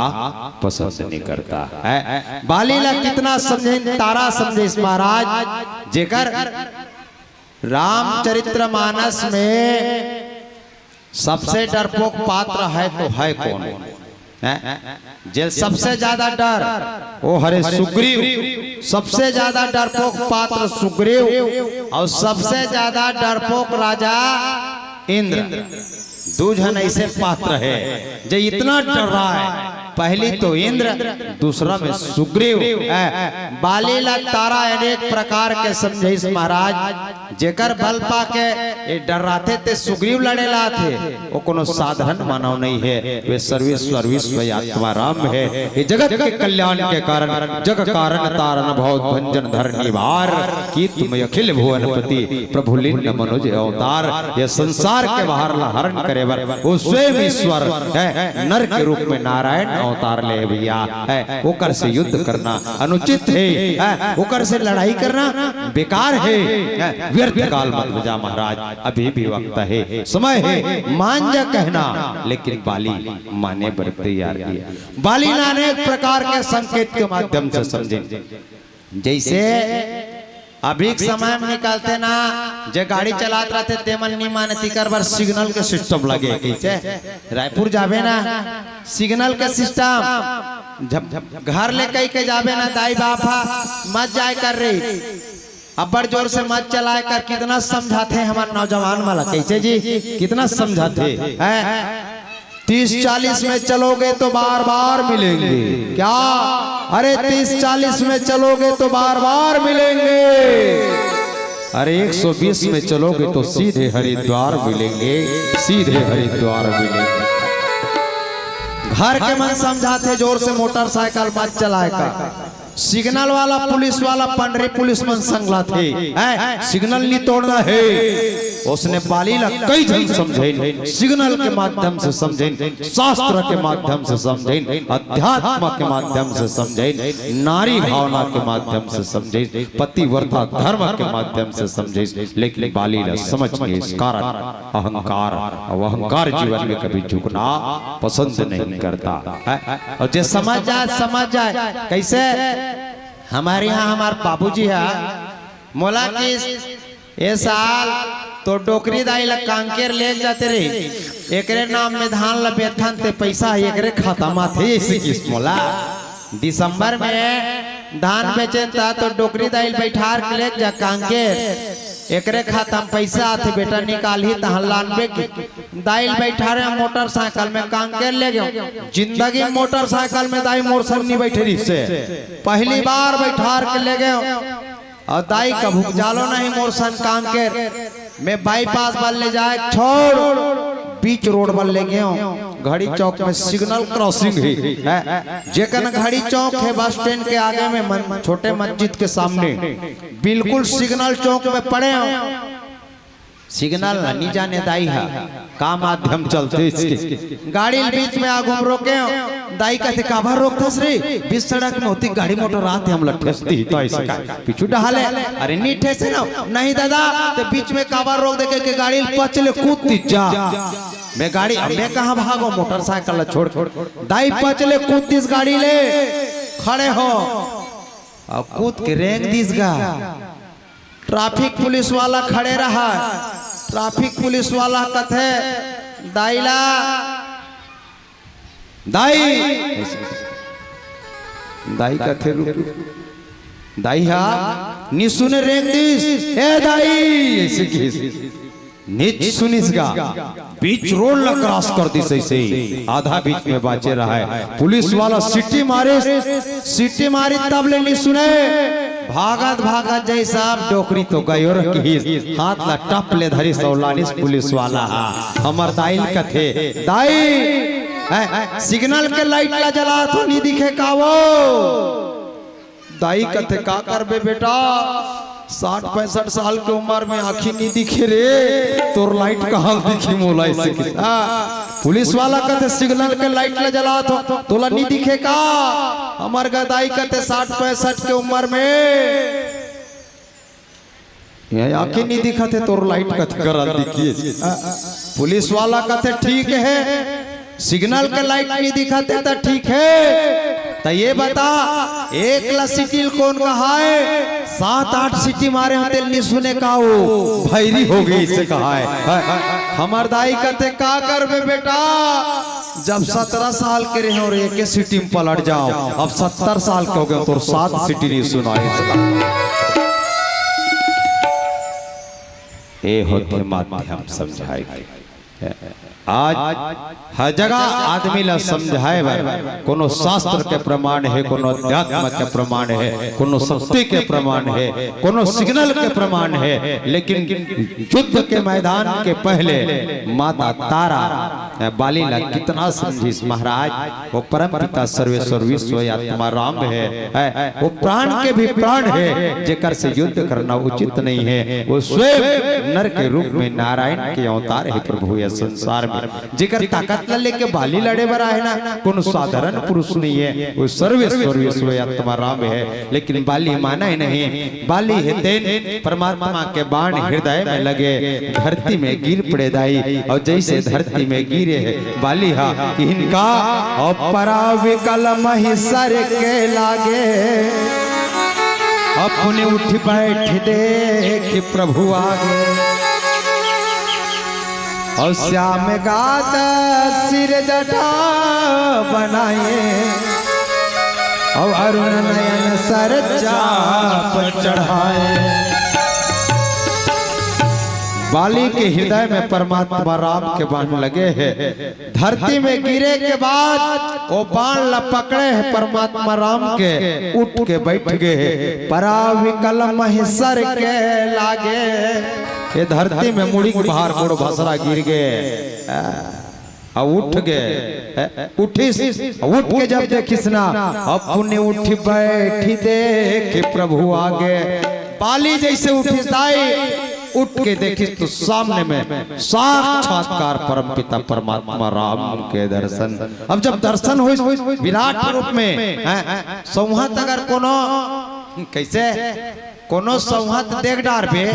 पसंद नहीं करता है। बाली ला कितना समझे, तारा समझे इस महाराज, जेकर रामचरितमानस में सबसे डरपोक पात्र है तो है कौन? हैं? जे सबसे ज्यादा डर, वो हरे सुग्रीव, सबसे ज्यादा डरपोक पात्र सुग्रीव और सबसे ज्यादा डरपोक राजा इंद्र। दू झन ऐसे पात्र है जे इतना डर रहा है, पहली तो इंद्र, दूसरा में सुग्रीव। ए, बाली ला तारा अनेक प्रकार के समझाइस महाराज, जेकर बल पाके ए डर्राथे ते सुग्रीव लड़े ला आथे, वो कोनो साधारण मानव नहीं है, वे सर्वेश्वर विश्व आत्मा राम है। ये जगत के कल्याण के कारण, जग कारण तारण भव भंजन धर निवार, कीर्तिमय अखिल भुवनपति प्रभु लीन मनुज अवतार। ये संसार के भार ला हरण करे बर वो स्वयं ईश्वर है, नर के रूप में नारायण अवतार ले भैया है। ओकर से युद्ध करना अनुचित है, है, ओकर से लड़ाई करना बेकार है, है, व्यर्थ काल मत बजा महाराज, अभी भी वक्त है, समय है, मान जा कहना, लेकिन बाली माने बर तैयार नहीं है। बाली ला अनेक प्रकार के संकेत के माध्यम से समझे, जैसे अभी के समय में निकलते ना, जे गाड़ी चलात रहते, ते मन नहीं माने, तिकर बर सिग्नल के सिस्टम लगे। कैसे? रायपुर जाबे ना, सिग्नल के सिस्टम, जब घर ले कह के जाबे ना, दाई बाप हा, मत जाए कर रे, अब्बड़ जोर से मत चलाए कर, कितना समझाथे हमर नौजवान मन ला। कैसे जी, कितना समझाथे, हैं? तीस चालीस में चलोगे तो बार बार मिलेंगे। क्या? अरे, तीस चालीस में चलोगे तो बार बार मिलेंगे। अरे, एक सौ बीस में चलोगे तो सीधे हरिद्वार मिलेंगे, सीधे हरिद्वार मिलेंगे। घर के मन समझाथे जोर से मोटरसाइकिल मत चलाए कर। सिग्नल वाला, पुलिस वाला, पंडरी पुलिस मन संग लाथे, हैं? सिग्नल नहीं तोड़ना है। उसने बाली ला कई झन समझाइन, सिग्नल के माध्यम से समझाइन, शास्त्र के माध्यम से समझाइन, अध्यात्म के माध्यम से समझाइन, नारी भावना के माध्यम से समझाइन, पतिव्रता धर्म के माध्यम से समझाइन, लेकिन बाली ला समझ के इस कारण अहंकार, अब अहंकार जीवन में कभी झुकना पसंद नहीं करता है। और जे समझ जाए, समझ जाए। कैसे? हमारे यहाँ हमार बाबूजी है, मोला किस ए साल तो डोकरी दाई ला कांकेर ले जाते रही, एकरे नाम में धान ला बेचथन ते पैसा एकरे खाता में आथे, ऐसे किस मोला। दिसंबर में धान बेचेन ता तो डोकरी दाई ला बैठार के ले जा कांकेर, एकरे खाता में पैसा आथे बेटा, निकालही तहां लानबे की। दाई ला बैठारे मोटरसाइकिल में कांकेर ले गेंव। जिंदगी में मोटरसाइकिल में दाई मोर संग नहीं बैठे रहिसे, पहली बार बैठार के ले गेंव। अउ दाई कभू जालो नहीं मोर संग कांकेर। मैं बाईपास बर ले जाए छोड़, बीच रोड बर ले गेंव। घड़ी चौक में सिग्नल क्रॉसिंग हे, हैं? जेकन घड़ी चौक हे बस स्टैंड के आगे में मन, छोटे मस्जिद के सामने, बिल्कुल सिग्नल चौक में पड़े हों। सिग्नल ला नी जाने दाई हा, का माध्यम चलथे इसके। गाड़ी ल बीच में आगू में रोके हों, दाई कथे, "काबर रोकथस रे? बीच सड़क में होती गाड़ी मोटर आथे, हमला ठेस दिही तो ऐसे का पीछू डहाले।" अरे नी ठेसे ना, नहीं दादा, ते बीच में काबर रोक दे के गाड़ी ल पच ले कूद दिस जा। मैं गाड़ी, अब मैं कहाँ भागों मोटरसाइकिल ला छोड़ के। दाई पच ले कूद दिस गाड़ी ले, खड़े हों। अउ कूद के रेंग दिस गा। ट्रैफिक पुलिस वाला खड़े रहा। ट्रैफिक पुलिस वाला कथे, "दाई ला, दाई।" दाई कथे, "रुक।" दाई हा नी सुने, रेंग दिस, "ए दाई," ऐसे किस। नी सुनिस गा, बीच रोड ला क्रॉस कर दिस। ऐसे ही आधा बीच में बाचे रहा हे। पुलिस वाला सीटी मारिस, सीटी मारिस तब ले नी सुने। भागत भागत जइसे डोकरी तो गयो रहिस, हाथ ला टप ले धरिस अउ लानिस पुलिस वाला हा। हमर दाई ल कथे, "दाई, हैं, सिग्नल के लाइट ला जलात हों, नी दिखे का वो?" दाई कथे, "का करबे बेटा, साठ पैंसठ साल के उमर में आँखी नी दिखे रे, तोर लाइट कहाँ दिखी मोला?" ऐसे किस। हाँ, पुलिस वाला कथे, "सिग्नल के लाइट ला जलात हों, तोला नी दिखे का?" हमर गा दाई कथे, "साठ पैंसठ के उमर में ये आँखी नी दिखत हे, तोर लाइट कथे करा दिखिस।" पुलिस वाला कथे, "ठीक हे, सिग्नल के लाइट नी दिखत हे त ठीक हे, त ये बता, एक ला सीटी ल कोन कहाय? सात आठ सीटी मारे हों तेला नी सुने का, वो भैरी हो गे अइसे कहाय।" हमर दाई कथे, "का करबे बेटा, जब सतरा साल के रहेंव अउ एके सीटी में पलट जांव, अब सत्तर साल के हो गेंव, तोर सात सीटी नी सुनाय।" ए होथे माध्यम समझाय के। आज हर जगह आदमी ला समझाए बर कोनो शास्त्र के प्रमाण हे, कोनो अध्यात्म के प्रमाण हे, कोनो शक्ति के प्रमाण हे, कोनो सिग्नल के प्रमाण हे, लेकिन युद्ध के मैदान के पहले माता तारा बाली ला कितना समझिस महाराज। वो परम पिता सर्वेश्वर विश्व आत्मा राम हे, हे, वो प्राण के भी प्राण हे, जेकर से युद्ध करना उचित नहीं हे। वो स्वयं नर के रूप में नारायण के अवतार हे प्रभु, ये संसार में जेकर ताकत ला लेके बाली लड़े बर आहे ना, कोनो साधारण पुरुष नहीं हे। वो सर्वेश्वर विश्व आत्मा राम हे, लेकिन बाली माने नहीं। बाली हे तेन परमात्मा के बाण हृदय में लगे, धरती में गिर पड़े दाई। अउ जइसे धरती में गिरे हे बाली हा, किहिन का, "अउ पराविकल महि सर के लागे, अउ पुनि उठि बैठि देखि प्रभु आगे।" अउ श्याम गात सिर जटा बनाए, अउ अरुण नयन सर चाप चढ़ाए। बाली के हृदय में परमात्मा राम के बाण लगे हे। धरती में गिरे के बाद वो बाण ला पकड़े हे परमात्मा राम के, उठ के बैठ गे हे। पराविकल महि सर के लागे, ये धरती में मुड़ी के भार गोड़ भसरा गिर गे। आ, आ उठ गे, ए, उठिस, उठ के जब देखिस ना, अउ पुनि उठि बैठि देखि प्रभु आगे। बाली जइसे उठिस दाई, उठ के देखिस तो सामने में साक्षात्कार परमपिता परमात्मा राम के दर्शन। अब जब दर्शन होइस विराट रूप में, हैं, सौंहत अगर कोनो, कइसे कोनो सौंहत देख डारबे,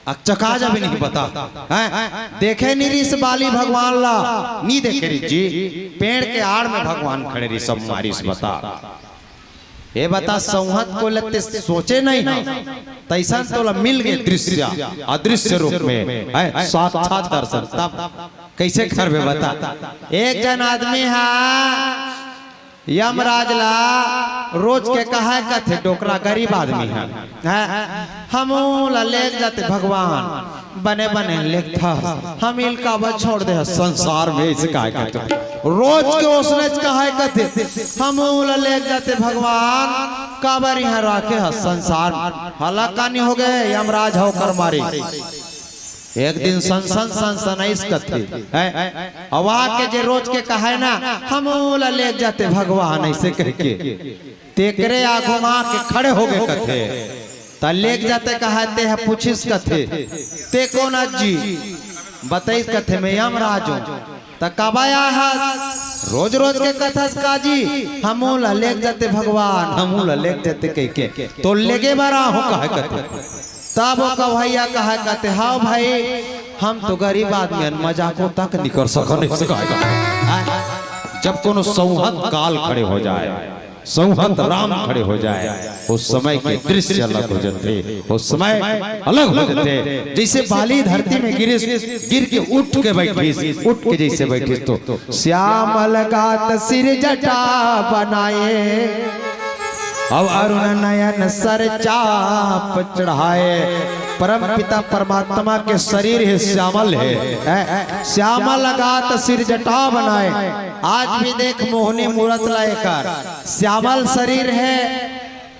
अकचका जाबे नहीं बता। हैं? देखे नहीं रिस बाली भगवान ला, नहीं देखे रिस जी। पेड़ के आड़ में भगवान खड़े रिस, सब मारिस बता। ये बता, सौंहत को लेते सोचे नहीं ना, तैसन तोला मिल गए दृश्य, अदृश्य रूप में, हैं? साक्षात दर्शन। तब कइसे करबे बता? एक जन आदमी हा यमराज ला रोज के कहाए कथे, डोकरा गरीब आदमी हे, हैं? हमू ला लेग जाते भगवान, बने बने लेगथा, हम इल काबर छोड़ दे हस संसार में, अइसे कहाए कथे। रोज के ओसनेच कहाए कथे, हमू ला लेग जाते भगवान, काबर इहाँ राखे हस संसार में। हला कानी हो गए, यमराज हो कर मारे। एक दिन सनसन सनसन अइस कथे, हैं? अउ आके जे रोज के कहाए ना, "हमू ला लेग जाते भगवान," अइसे कहिके, तेकरे आगू म आके खड़े हो गे कथे। "त लेग जाते कहाए?" तेह पूछिस कथे, "ते कोन अस जी?" बतइस कथे, "मैं यमराज हूँ।" "त काबर आए हस? रोज रोज के कथस का जी, हमू ला लेग जाते भगवान, हमू ला लेग जाते कहिके, तो लेगे बर आहूँ कहाए?" कथे। तब वो कन्हैया कहाए कथे, "हाँ भाई, हम तो गरीब आदमी हन, मजाको तक नहीं कर सकन, अइसे कहाए कथे।" जब कोनो सौंहत काल खड़े हो जाए, सौंहत राम खड़े हो जाए, उस समय के दृश्य अलग हो जाते, उस समय अलग हो जाते। जइसे बाली धरती में गिरिस, गिर के उठ के बैठिस, उठ के जइसे बैठिस तो श्यामल गात सिर जटा बनाए, अउ अरुण नयन सर चाप चढ़ाए। परम पिता परमात्मा के शरीर हे, श्यामल हे, हैं? श्यामल गात सिर जटा बनाए। आज भी देख मोहनी मूरत ला एकर। श्यामल शरीर हे,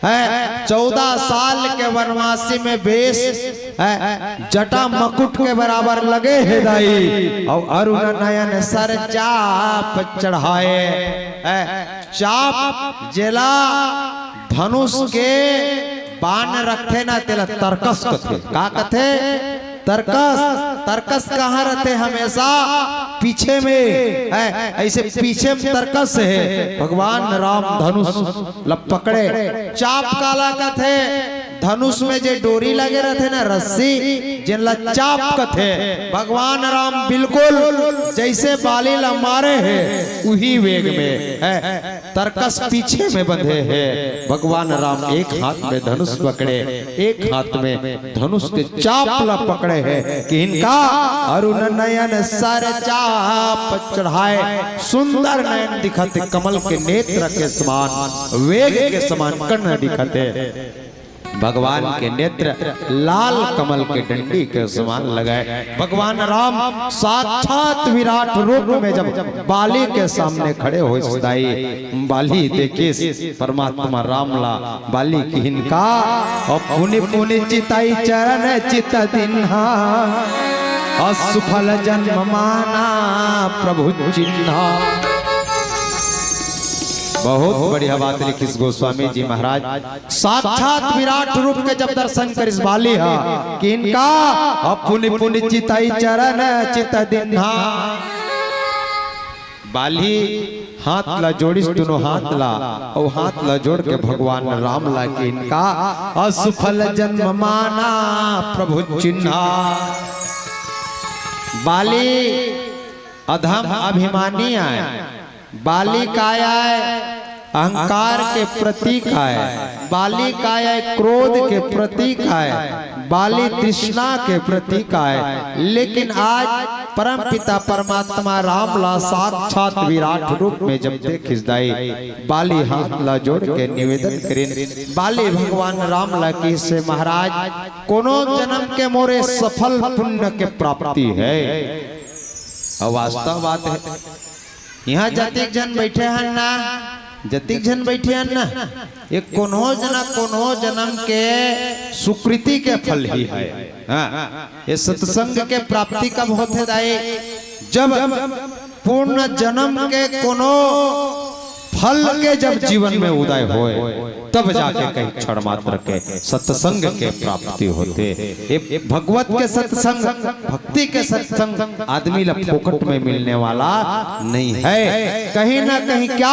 हैं? चौदह साल के वनवासी में वेश, हैं? जटा मकुट के बराबर लगे हे दाई। अउ अरुण नयन सर चाप चढ़ाए, हैं? चाप जेला धनुष के बाण रखथे ना, तेला तरकस कथे। का कथे? तरकस। तरकस कहाँ रथे? हमेशा पीछे में, हैं? अइसे पीछे में तरकस हे। भगवान राम धनुष ल पकड़े। चाप काला कथे? धनुष में जे डोरी लगे रथे ना, रस्सी, जेन ला चाप कथे। भगवान राम बिल्कुल जइसे बाली ला मारे हे, उही वेग में हे। तरकस पीछे में बंधे हे। भगवान राम एक हाथ में धनुष पकड़े, एक हाथ में धनुष के चाप ला पकड़े हे कि इनका अरुण नयन सर चाप चढ़ाए। सुंदर नयन दिखत हे, कमल के नेत्र के समान, वेग के समान कर्ण दिखत हे। भगवान के नेत्र लाल कमल के डंडी के समान लगे। भगवान राम साक्षात विराट रूप में जब बाली के सामने खड़े होइस दाई, बाली देखिस परमात्मा राम ला, बाली किहिन का, "अउ पुनि पुनि चितई चरण चित दिन्हा, असुफल जन्म माना प्रभु चिन्हा।" बहुत बढ़िया बात लिखिस गोस्वामी जी महाराज। साक्षात विराट रूप के जब दर्शन करिस बाली ह, किहिन का, "अउ पुनि पुनि चितई चरण चित दिन्हा।" बाली हाथ ला जोड़िस, दोनों हाथ ला, अउ हाथ ला जोड़ के भगवान राम ला किहिन का, "असुफल जन्म माना प्रभु चिन्हा।" बाली अधम अभिमानी आय, बाली काय आय, अहंकार के प्रतीक आय, बाली काय आय, क्रोध के प्रतीक आय, बाली तृष्णा के प्रतीक आय। लेकिन आज परम पिता परमात्मा राम ला साक्षात विराट रूप में जब देखिस दाई, बाली हाथ ला जोड़ के निवेदन करिन, बाली भगवान राम ला किहिस, "महाराज, कोनो जन्म के मोरे सफल पुण्य के प्राप्ति हे।" अउ वास्तव बात हे, इहाँ जतिक झन बइठे हन ना, जतिक झन बइठे हन ना, ये कोनो जना कोनो जनम के सुकृति के फल ही हे। हाँ, ये सत्संग के प्राप्ति कब होथे दाई? जब पूर्ण जनम के कोनो फल के जब जीवन में उदय होय, तब जाके कहीं क्षण मात्र के सत्संग के प्राप्ति होथे। ये भगवत के सत्संग, भक्ति के सत्संग आदमी ला फोकट में मिलने वाला नहीं है। कहीं ना कहीं क्या,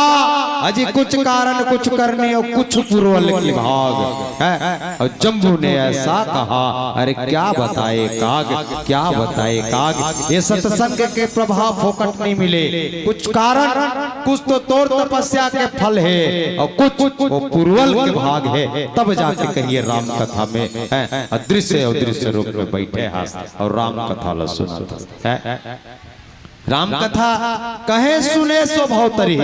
अजी कुछ कारण कुछ करनी अउ कुछ पुरवल की भाग हे। अउ जम्बू ने ऐसा कहा, अरे क्या बताए काग, क्या बताए काग, ये सत्संग के प्रभाव फोकट नहीं मिले। कुछ कारण, कुछ तो तोर तपस्या के फल हे, अउ कुछ वो पुरवल के भाग हे, तब जाके कहिए राम कथा में, हैं, अदृश्य अदृश्य रूप में बइठे हस अउ राम कथा ला सुनत हस, हैं। राम कथा कहे सुने सो भव तरही,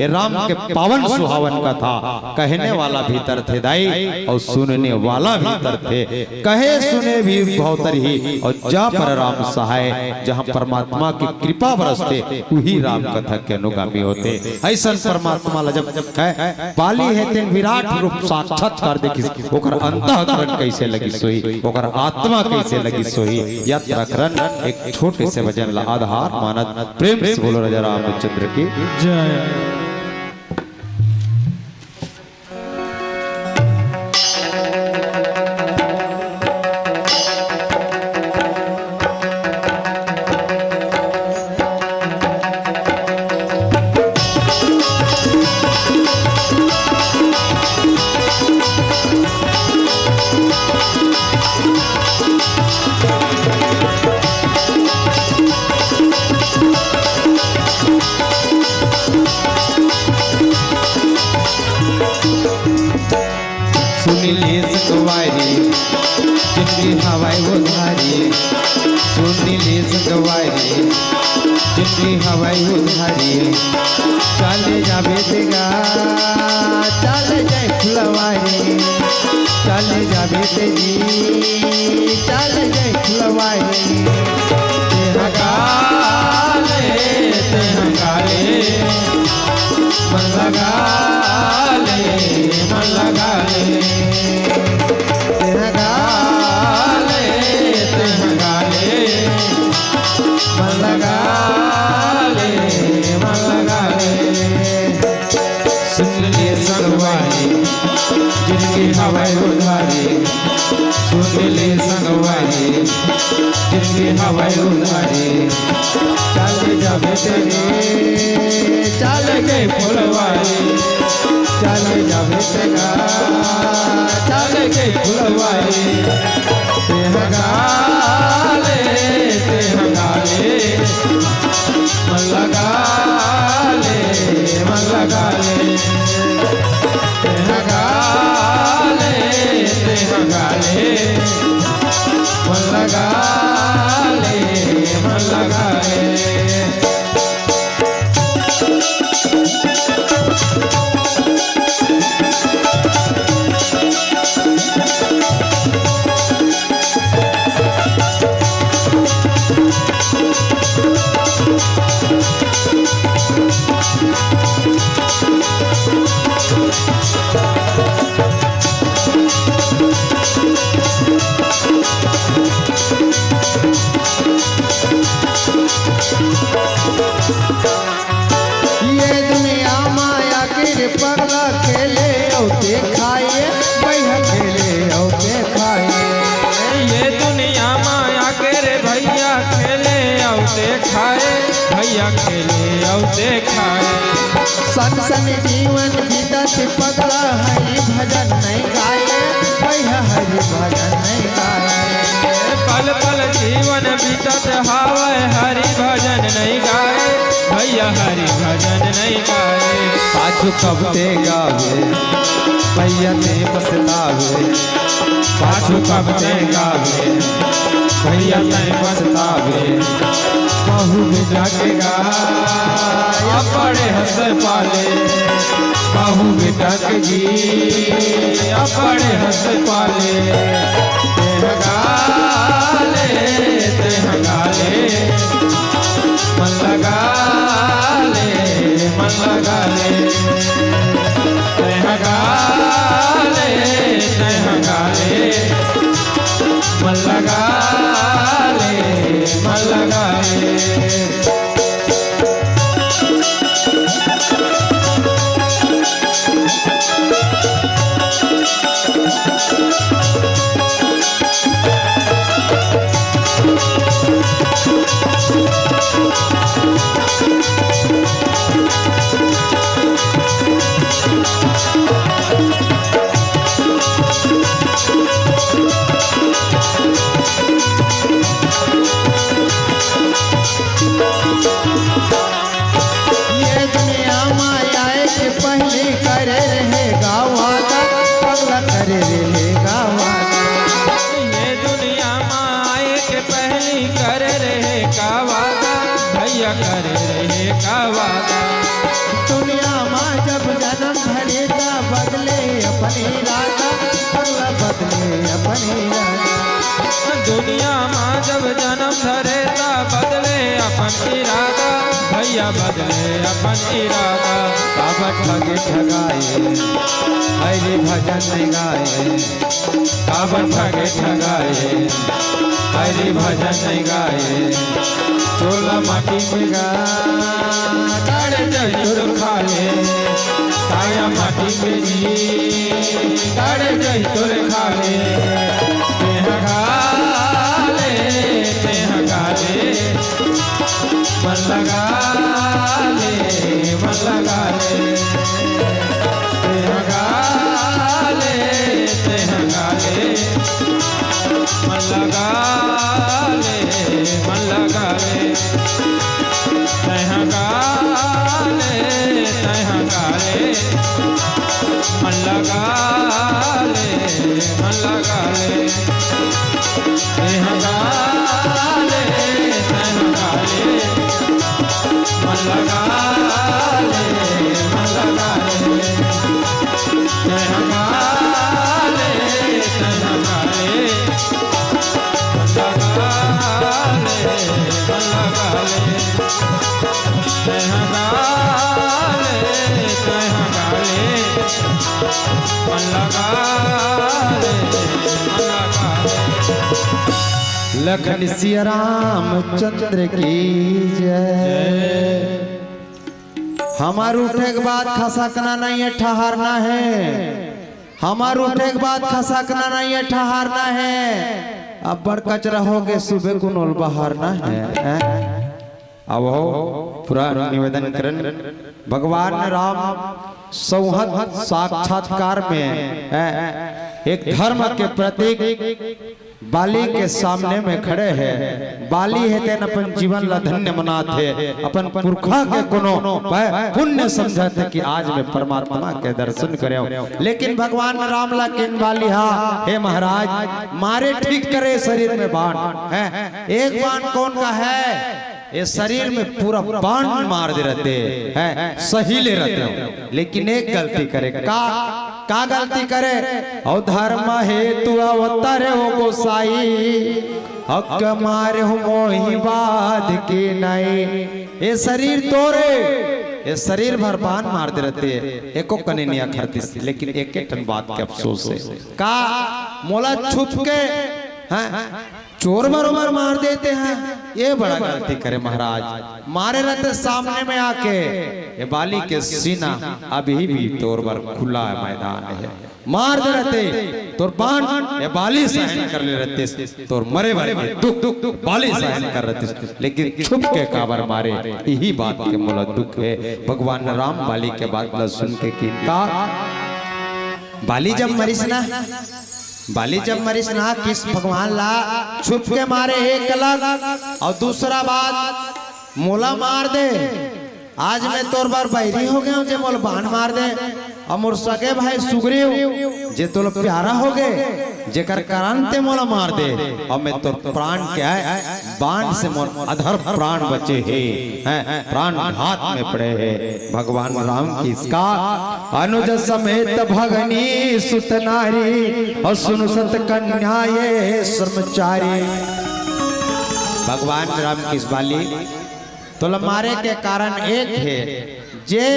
ये राम के पावन सुहावन कथा कहने वाला भीतर थे दाई अउ सुनने वाला भीतर थे। कहे सुने भी भव तरही अउ जा पर राम सहाय, जहाँ परमात्मा की कृपा बरसथे, उही राम कथा के अनुगामी होथे। अइसन परमात्मा ला जब हे, बाली हे तेन विराट रूप साक्षात्कार देखिस, ओकर अंतःकरण कइसे लगिस होही, ओकर आत्मा कइसे लगिस होही, या प्रकरण एक छोटे से भजन ला आधार मानत प्रेम से बोलो राजा रामचंद्र की जय। सुन ले संगवारी, जिनकी हवय उधारी। सुन ले संगवारी, जिनकी हवय उधारी। चले जाबे तेगा, चले जाए फुलवारी। चले जाबे तेजी, चले जाए फुलवारी। तेहा गाले, तेहा गाले, मन लगा ले, मन लगा ले। तेहा गाले, तेहा गाले, मन लगा ले, मन लगा ले। सुन ले संगवारी, जिनकी हवय उधारी। सुन ले संगवारी, जिनकी हवय उधारी। चल जाबे तेरे, चल के फुलवारी। चल जाबे तेरा, चल के फुलवारी। तेहा गाले, तेहा गाले, मन लगा ले, मन लगा ले। तेहा गाले, तेहा गाले, मन लगा ले, मन लगा ले। अकेले अउ देखाए। सन सन जीवन बीतत पगला हरि भजन नहीं गाए, भैया हरि भजन नहीं गाए। पल पल जीवन बीतत हावय, हरि भजन नहीं गाए, भैया हरि भजन नहीं गाए। पाछू कब ते गावे, भैया ते पछतावे। पाछू कब ते गावे, भैया ते पछतावे। बहू बेटा के गा, अपने हंस पाले। बहू बेटा के गी, अपने हंस पाले। तेह गाले, तेह गाले। मन लगा ले, मन लगा ले। तेह गाले, तेह गाले। मन लगा ले, मन लगा ले। ये दुनिया मा आए के पहली करे रहे गा वादा, पगला करे रहे गा वादा। ये दुनिया मा आए के पहली करे रहे का वादा, भैया करे रहे का वादा। दुनिया मा जब जन्म धरे ता बदले अपन इरादा, पगला बदले अपन इरादा। दुनिया मा जब जन्म धरे ता बदले अपन इरादा, भैया बदले अपन इरादा। काबर ठगे ठगाए, हरि भजन नहीं गाए। काबर ठगे ठगाए, हरि भजन नहीं गाए। चोला माटी में गा, काढ़े जही तोर खा ले। काया माटी में जी, काढ़े जही तोर खा ले। तेह गा ले, तेह गा ले। मन लगा ले, मन लगा ले। तेह गा ले, तेह गा ले। मन लगा ले, मन लगा ले। तेह गा ले, तेह गा ले। मन लगा ले, मन लगा ले। तेह गा ले, तेह गा ले। मन लगा ले, मन लगा ले। तेह गा ले, तेह गा ले। मन लगा ले, मन लगा ले। तेह गा ले, तेह गा ले। मन लगा ले, मन लगा ले। लखन सिया रामचंद्र की जय। हमर उठे के बाद खसकना नहीं है, ठहरना है। हमर उठे के बाद खसकना नहीं है, ठहरना है। अब्बड़ कचरा होगे, सुबह कुनोल बहारना है, हैं? अब हो, पूरा निवेदन करन, भगवान राम सौहत साक्षात्कार में, हैं, एक धर्म के प्रतीक बाली के सामने में खड़े हे। बाली हे तेन अपन जीवन ला धन्य मनात हे, अपन पुरखा के कोनो प-, पुण्य समझत हे कि आज मैं परमात्मा के दर्शन करेंव। लेकिन भगवान राम ला किन बाली हा, हे महाराज, मारे ठीक करे शरीर में बाण, हैं? एक बाण कोन का हे? ये शरीर में पूरा बाण मार दे रहते हैं, सही ले रहते हो, लेकिन एक गलती करे। का, का गलती करे? अउ धर्म हेतु अवतारे हो गोसाई, हक मारे हो मोहि बाध के नाई। ये शरीर तोरे, ये शरीर भर बाण मार दे रहते, एको कने नहीं अखरतिस, लेकिन एक एक ठन बात के अफसोस हे। का मोला छुप के, हैं, चोर बरोबर मार देते हैं? ये बड़ा गलती करे महाराज, मारे रहते सामने में आके, ये बाली के सीना अभी भी तोर बर खुला मैदान हे। मार दे रहते, तोर बाण ये बाली सहन कर ले रहते, तोर मरे बर के दुख, दुख बाली सहन कर रहते, लेकिन छुप के काबर मारे, यही बात के मोला दुख हे। भगवान राम बाली के बात ला सुन के किहिन का, बाली जब मरिस ना, बाली जब मरिस ना, कृष्ण भगवान ला छुप के मारे हे एक अलग, अउ दूसरा बात मोला मार दे। आज मैं तोर बर बैरी हो गया हूँ, जे मोला बाण मार दे, अउ मोर सगे भाई सुग्रीव, जे तोला प्यारा हो गे, जेकर कारण ते मोला मार दे, अउ मैं तोर प्राण के आय, बाण से मोर अधर प्राण बचे हे, हैं, प्राण घात में पड़े हे। भगवान राम की इसका अनुज समेत भगनी सुत नारी, अउ सुन सत कन्या ये श्रमचारी। भगवान राम की इस बाली तोला मारे के कारण एक हे, जे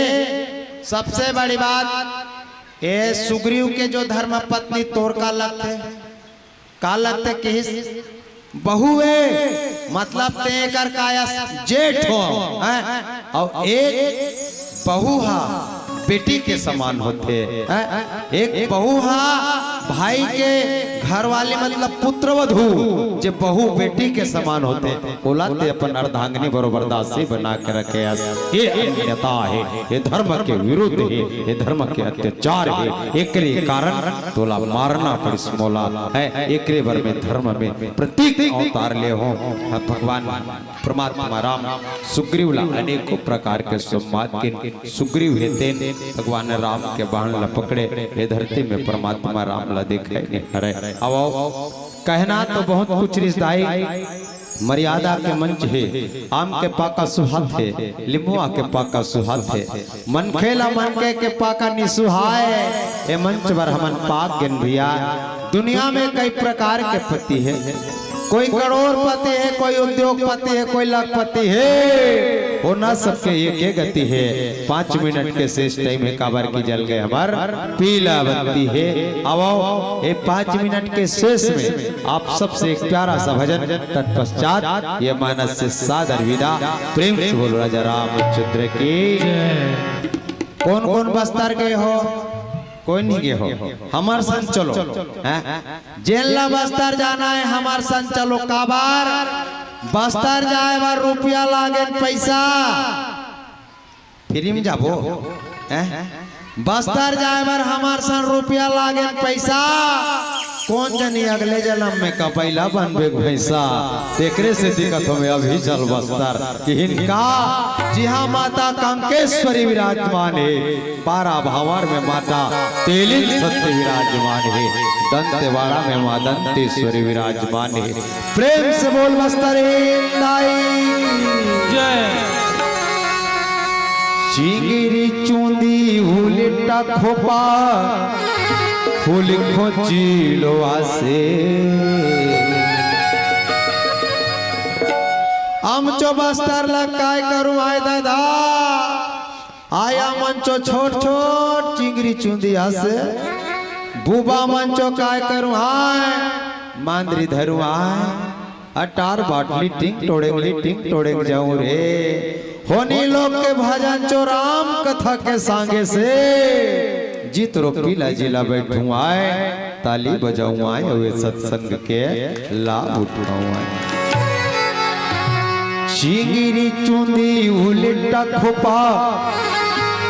सबसे बड़ी बात, ये सुग्रीव के जो धर्म पत्नी तोर का लगथे, का लगथे किहिस, बहू हे, मतलब ते एकर कायस जेठ हो, हैं? अउ एक बहू हा बेटी के समान होथे, हैं? एक बहू हा भाई के घरवाली, मतलब पुत्रवधू, जे बहू बेटी के समान होथे, ओला ते अपन अर्धांगिनी बरोबर दासी बना के रखे हस। ये अन्यता हे, ये धर्म के विरुद्ध हे, ये धर्म के अत्याचार हे। एकरे कारण तोला मारना पड़िस मोला, हैं? एकरे बर मैं धर्म में प्रतीक अवतार ले हों। भगवान परमात्मा राम सुग्रीव ला अनेकों प्रकार के संवाद के, सुग्रीव हे तेन भगवान राम के बाण ला पकड़े, ये धरती में परमात्मा राम ला देखे नहीं हरे। अब आओ, कहना तो बहुत कुछ रिस दाई, मर्यादा के मंच हे, आम के पाका सुहात हे, लिमुआ के पाका सुहात हे, मनखे ला मनखे के पाका नि सुहाय। ए मंच बर हमन पाक गेन भैया। दुनिया में कई प्रकार के पति हे, कोई करोड़पति हे, कोई उद्योगपति हे, कोई लखपति हे, होना सबके एके गति हे। पाँच मिनट के शेष टाइम हे, काबर कि जल गे हमर पीला बत्ती हे। अब आओ, ये पाँच मिनट के शेष में आप सबसे एक प्यारा सा भजन, तत्पश्चात ये मानस से सादर विदा। प्रेम से बोलो राजा रामचंद्र की। कौन कौन बस्तर गए हो? कोई नहीं गए हो, हमर संग चलो। हैं? जेन ला बस्तर जाना हे, हमर संग चलो। काबर? बस्तर जाए बर रुपया लागे, पैसा। फ्री में जाबो, हैं? बस्तर जाए बर हमर सन रुपया लागे पैसा। कोन जनी अगले जनम में कपैला बनबे भैंसा। तेकरे से दिखत हमें अभी चल बस्तर। किहिन का, जिहाँ माता कांकेश्वरी विराजमान हे, पारा भावर में माता तेलिन सत्य विराजमान हे, दंतेवाड़ा में माँ दंतेश्वरी विराजमान हे। प्रेम से बोल बस्तर दाई। जय। चिंगरी चुंदी उल्टा खोपा, फूल खोची लो आसे। अमचो बस्तर ला काय करूं आय दादा। आया मंचो छोट छोट चिंगरी चुंदी आसे, बुबा मंचो काय करूं आय, मांदरी धरूं आय, अटार बाटली टिंग टोड़ेंगली टिंग टोड़ेंग जाऊं रे। होनी लोग के भजन चो राम कथा के सांगे से, जीत रो पीला जिला बैठूं आय, ताली बजाऊं आय, अवे सत्संग के लाभ उठाऊं आय। चिंगरी चुंदी उल्टा खोपा,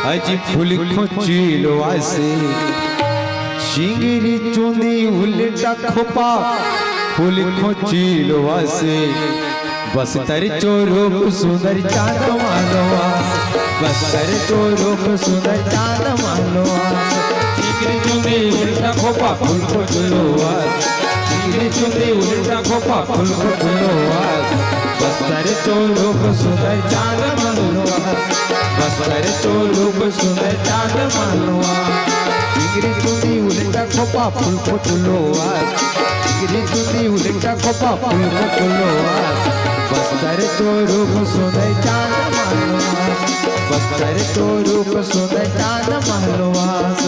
अजी फूल खोची लो आसे। चिंगरी चुंदी उल्टा खोपा, फूल खोची लो आसे। बस्तर चो रूप सुंदर चांद मानो आस, बस्तर चो रूप सुंदर चांद मानो आस। चिकनी चुंदी उल्टा खोपा फूल खोची लो आस, चिकनी चुंदी उल्टा खोपा फूल खोची लो आस। बस्तर चो रूप सुंदर चांद मानो आस, बस्तर चो रूप सुंदर चांद मानो आस। चिकनी चुंदी उल्टा खोपा फूल खोची लो आस। गिरी चुंदी उल्टा खोपा फूल को फुलवास, बस्तर चो रूप सुंदर चांद मानवास, बस्तर चो रूप सुंदर चांद मानवास।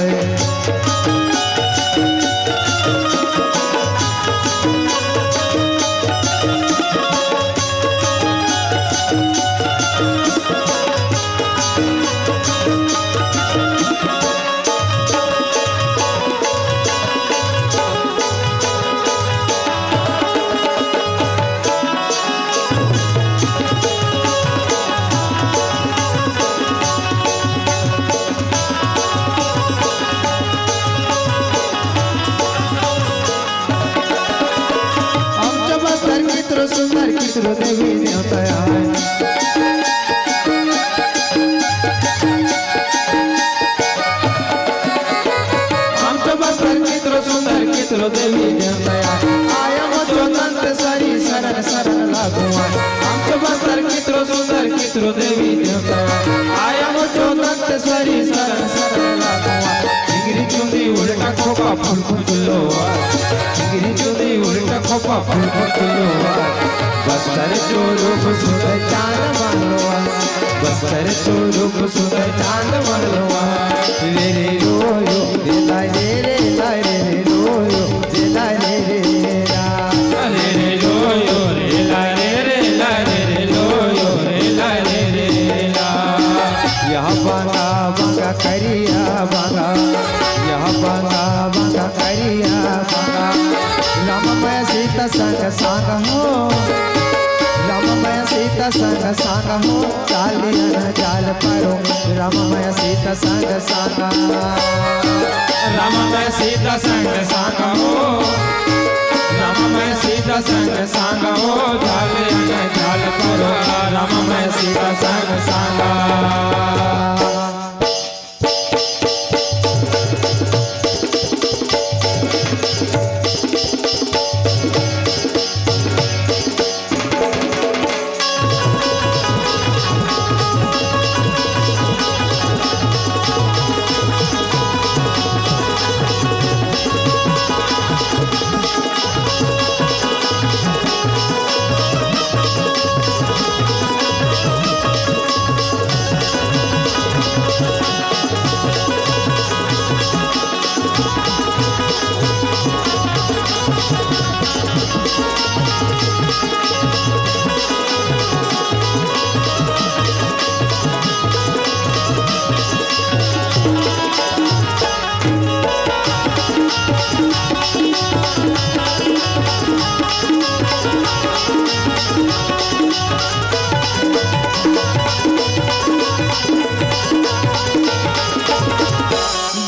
हम तो बस्तर कितरो सुंदर, कितरो देवी देवता आय। आया हो जो दंतेश्वरी शरण शरण लागुआ। हम तो बस्तर कितरो सुंदर, कितरो देवी देवता आय। आया हो जो दंतेश्वरी शरण शरण लागुआ। चिंगरी चुंदी उल्टा खोपा फुल फुल तुलोवा। चिंगरी चुंदी उल्टा खोपा फुल फुल तुलोवा। बस्तर चो रूप सुंदर चांद मानवा। बस्तर चो रूप सुंदर चांद मानवा। रे रे लो यो, रे ला रे रे ला रे रे लो यो, रे ला रे रे ला। रे रे लो यो, रे ला रे रे ला रे रे लो यो, रे ला रे रे ला। यह बांगा बांगा करिया बांगा, यह बांगा बांगा करिया बांगा। राम मैं सीता संग संग हो, राम मैं सीता संग संग हो। चालियन जाल परो, राम मैं सीता संग संग। राम मैं सीता संग संग हो, राम मैं सीता संग संग हो। चालियन जाल परो, राम मैं सीता संग संग।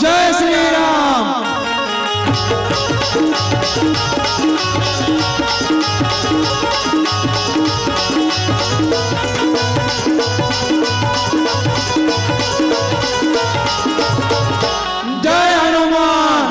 जय श्री राम। जय हनुमान।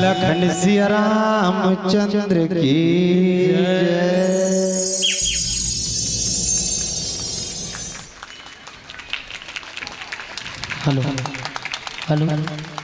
लखन सिया रामचंद्र की जय। Hello, hello.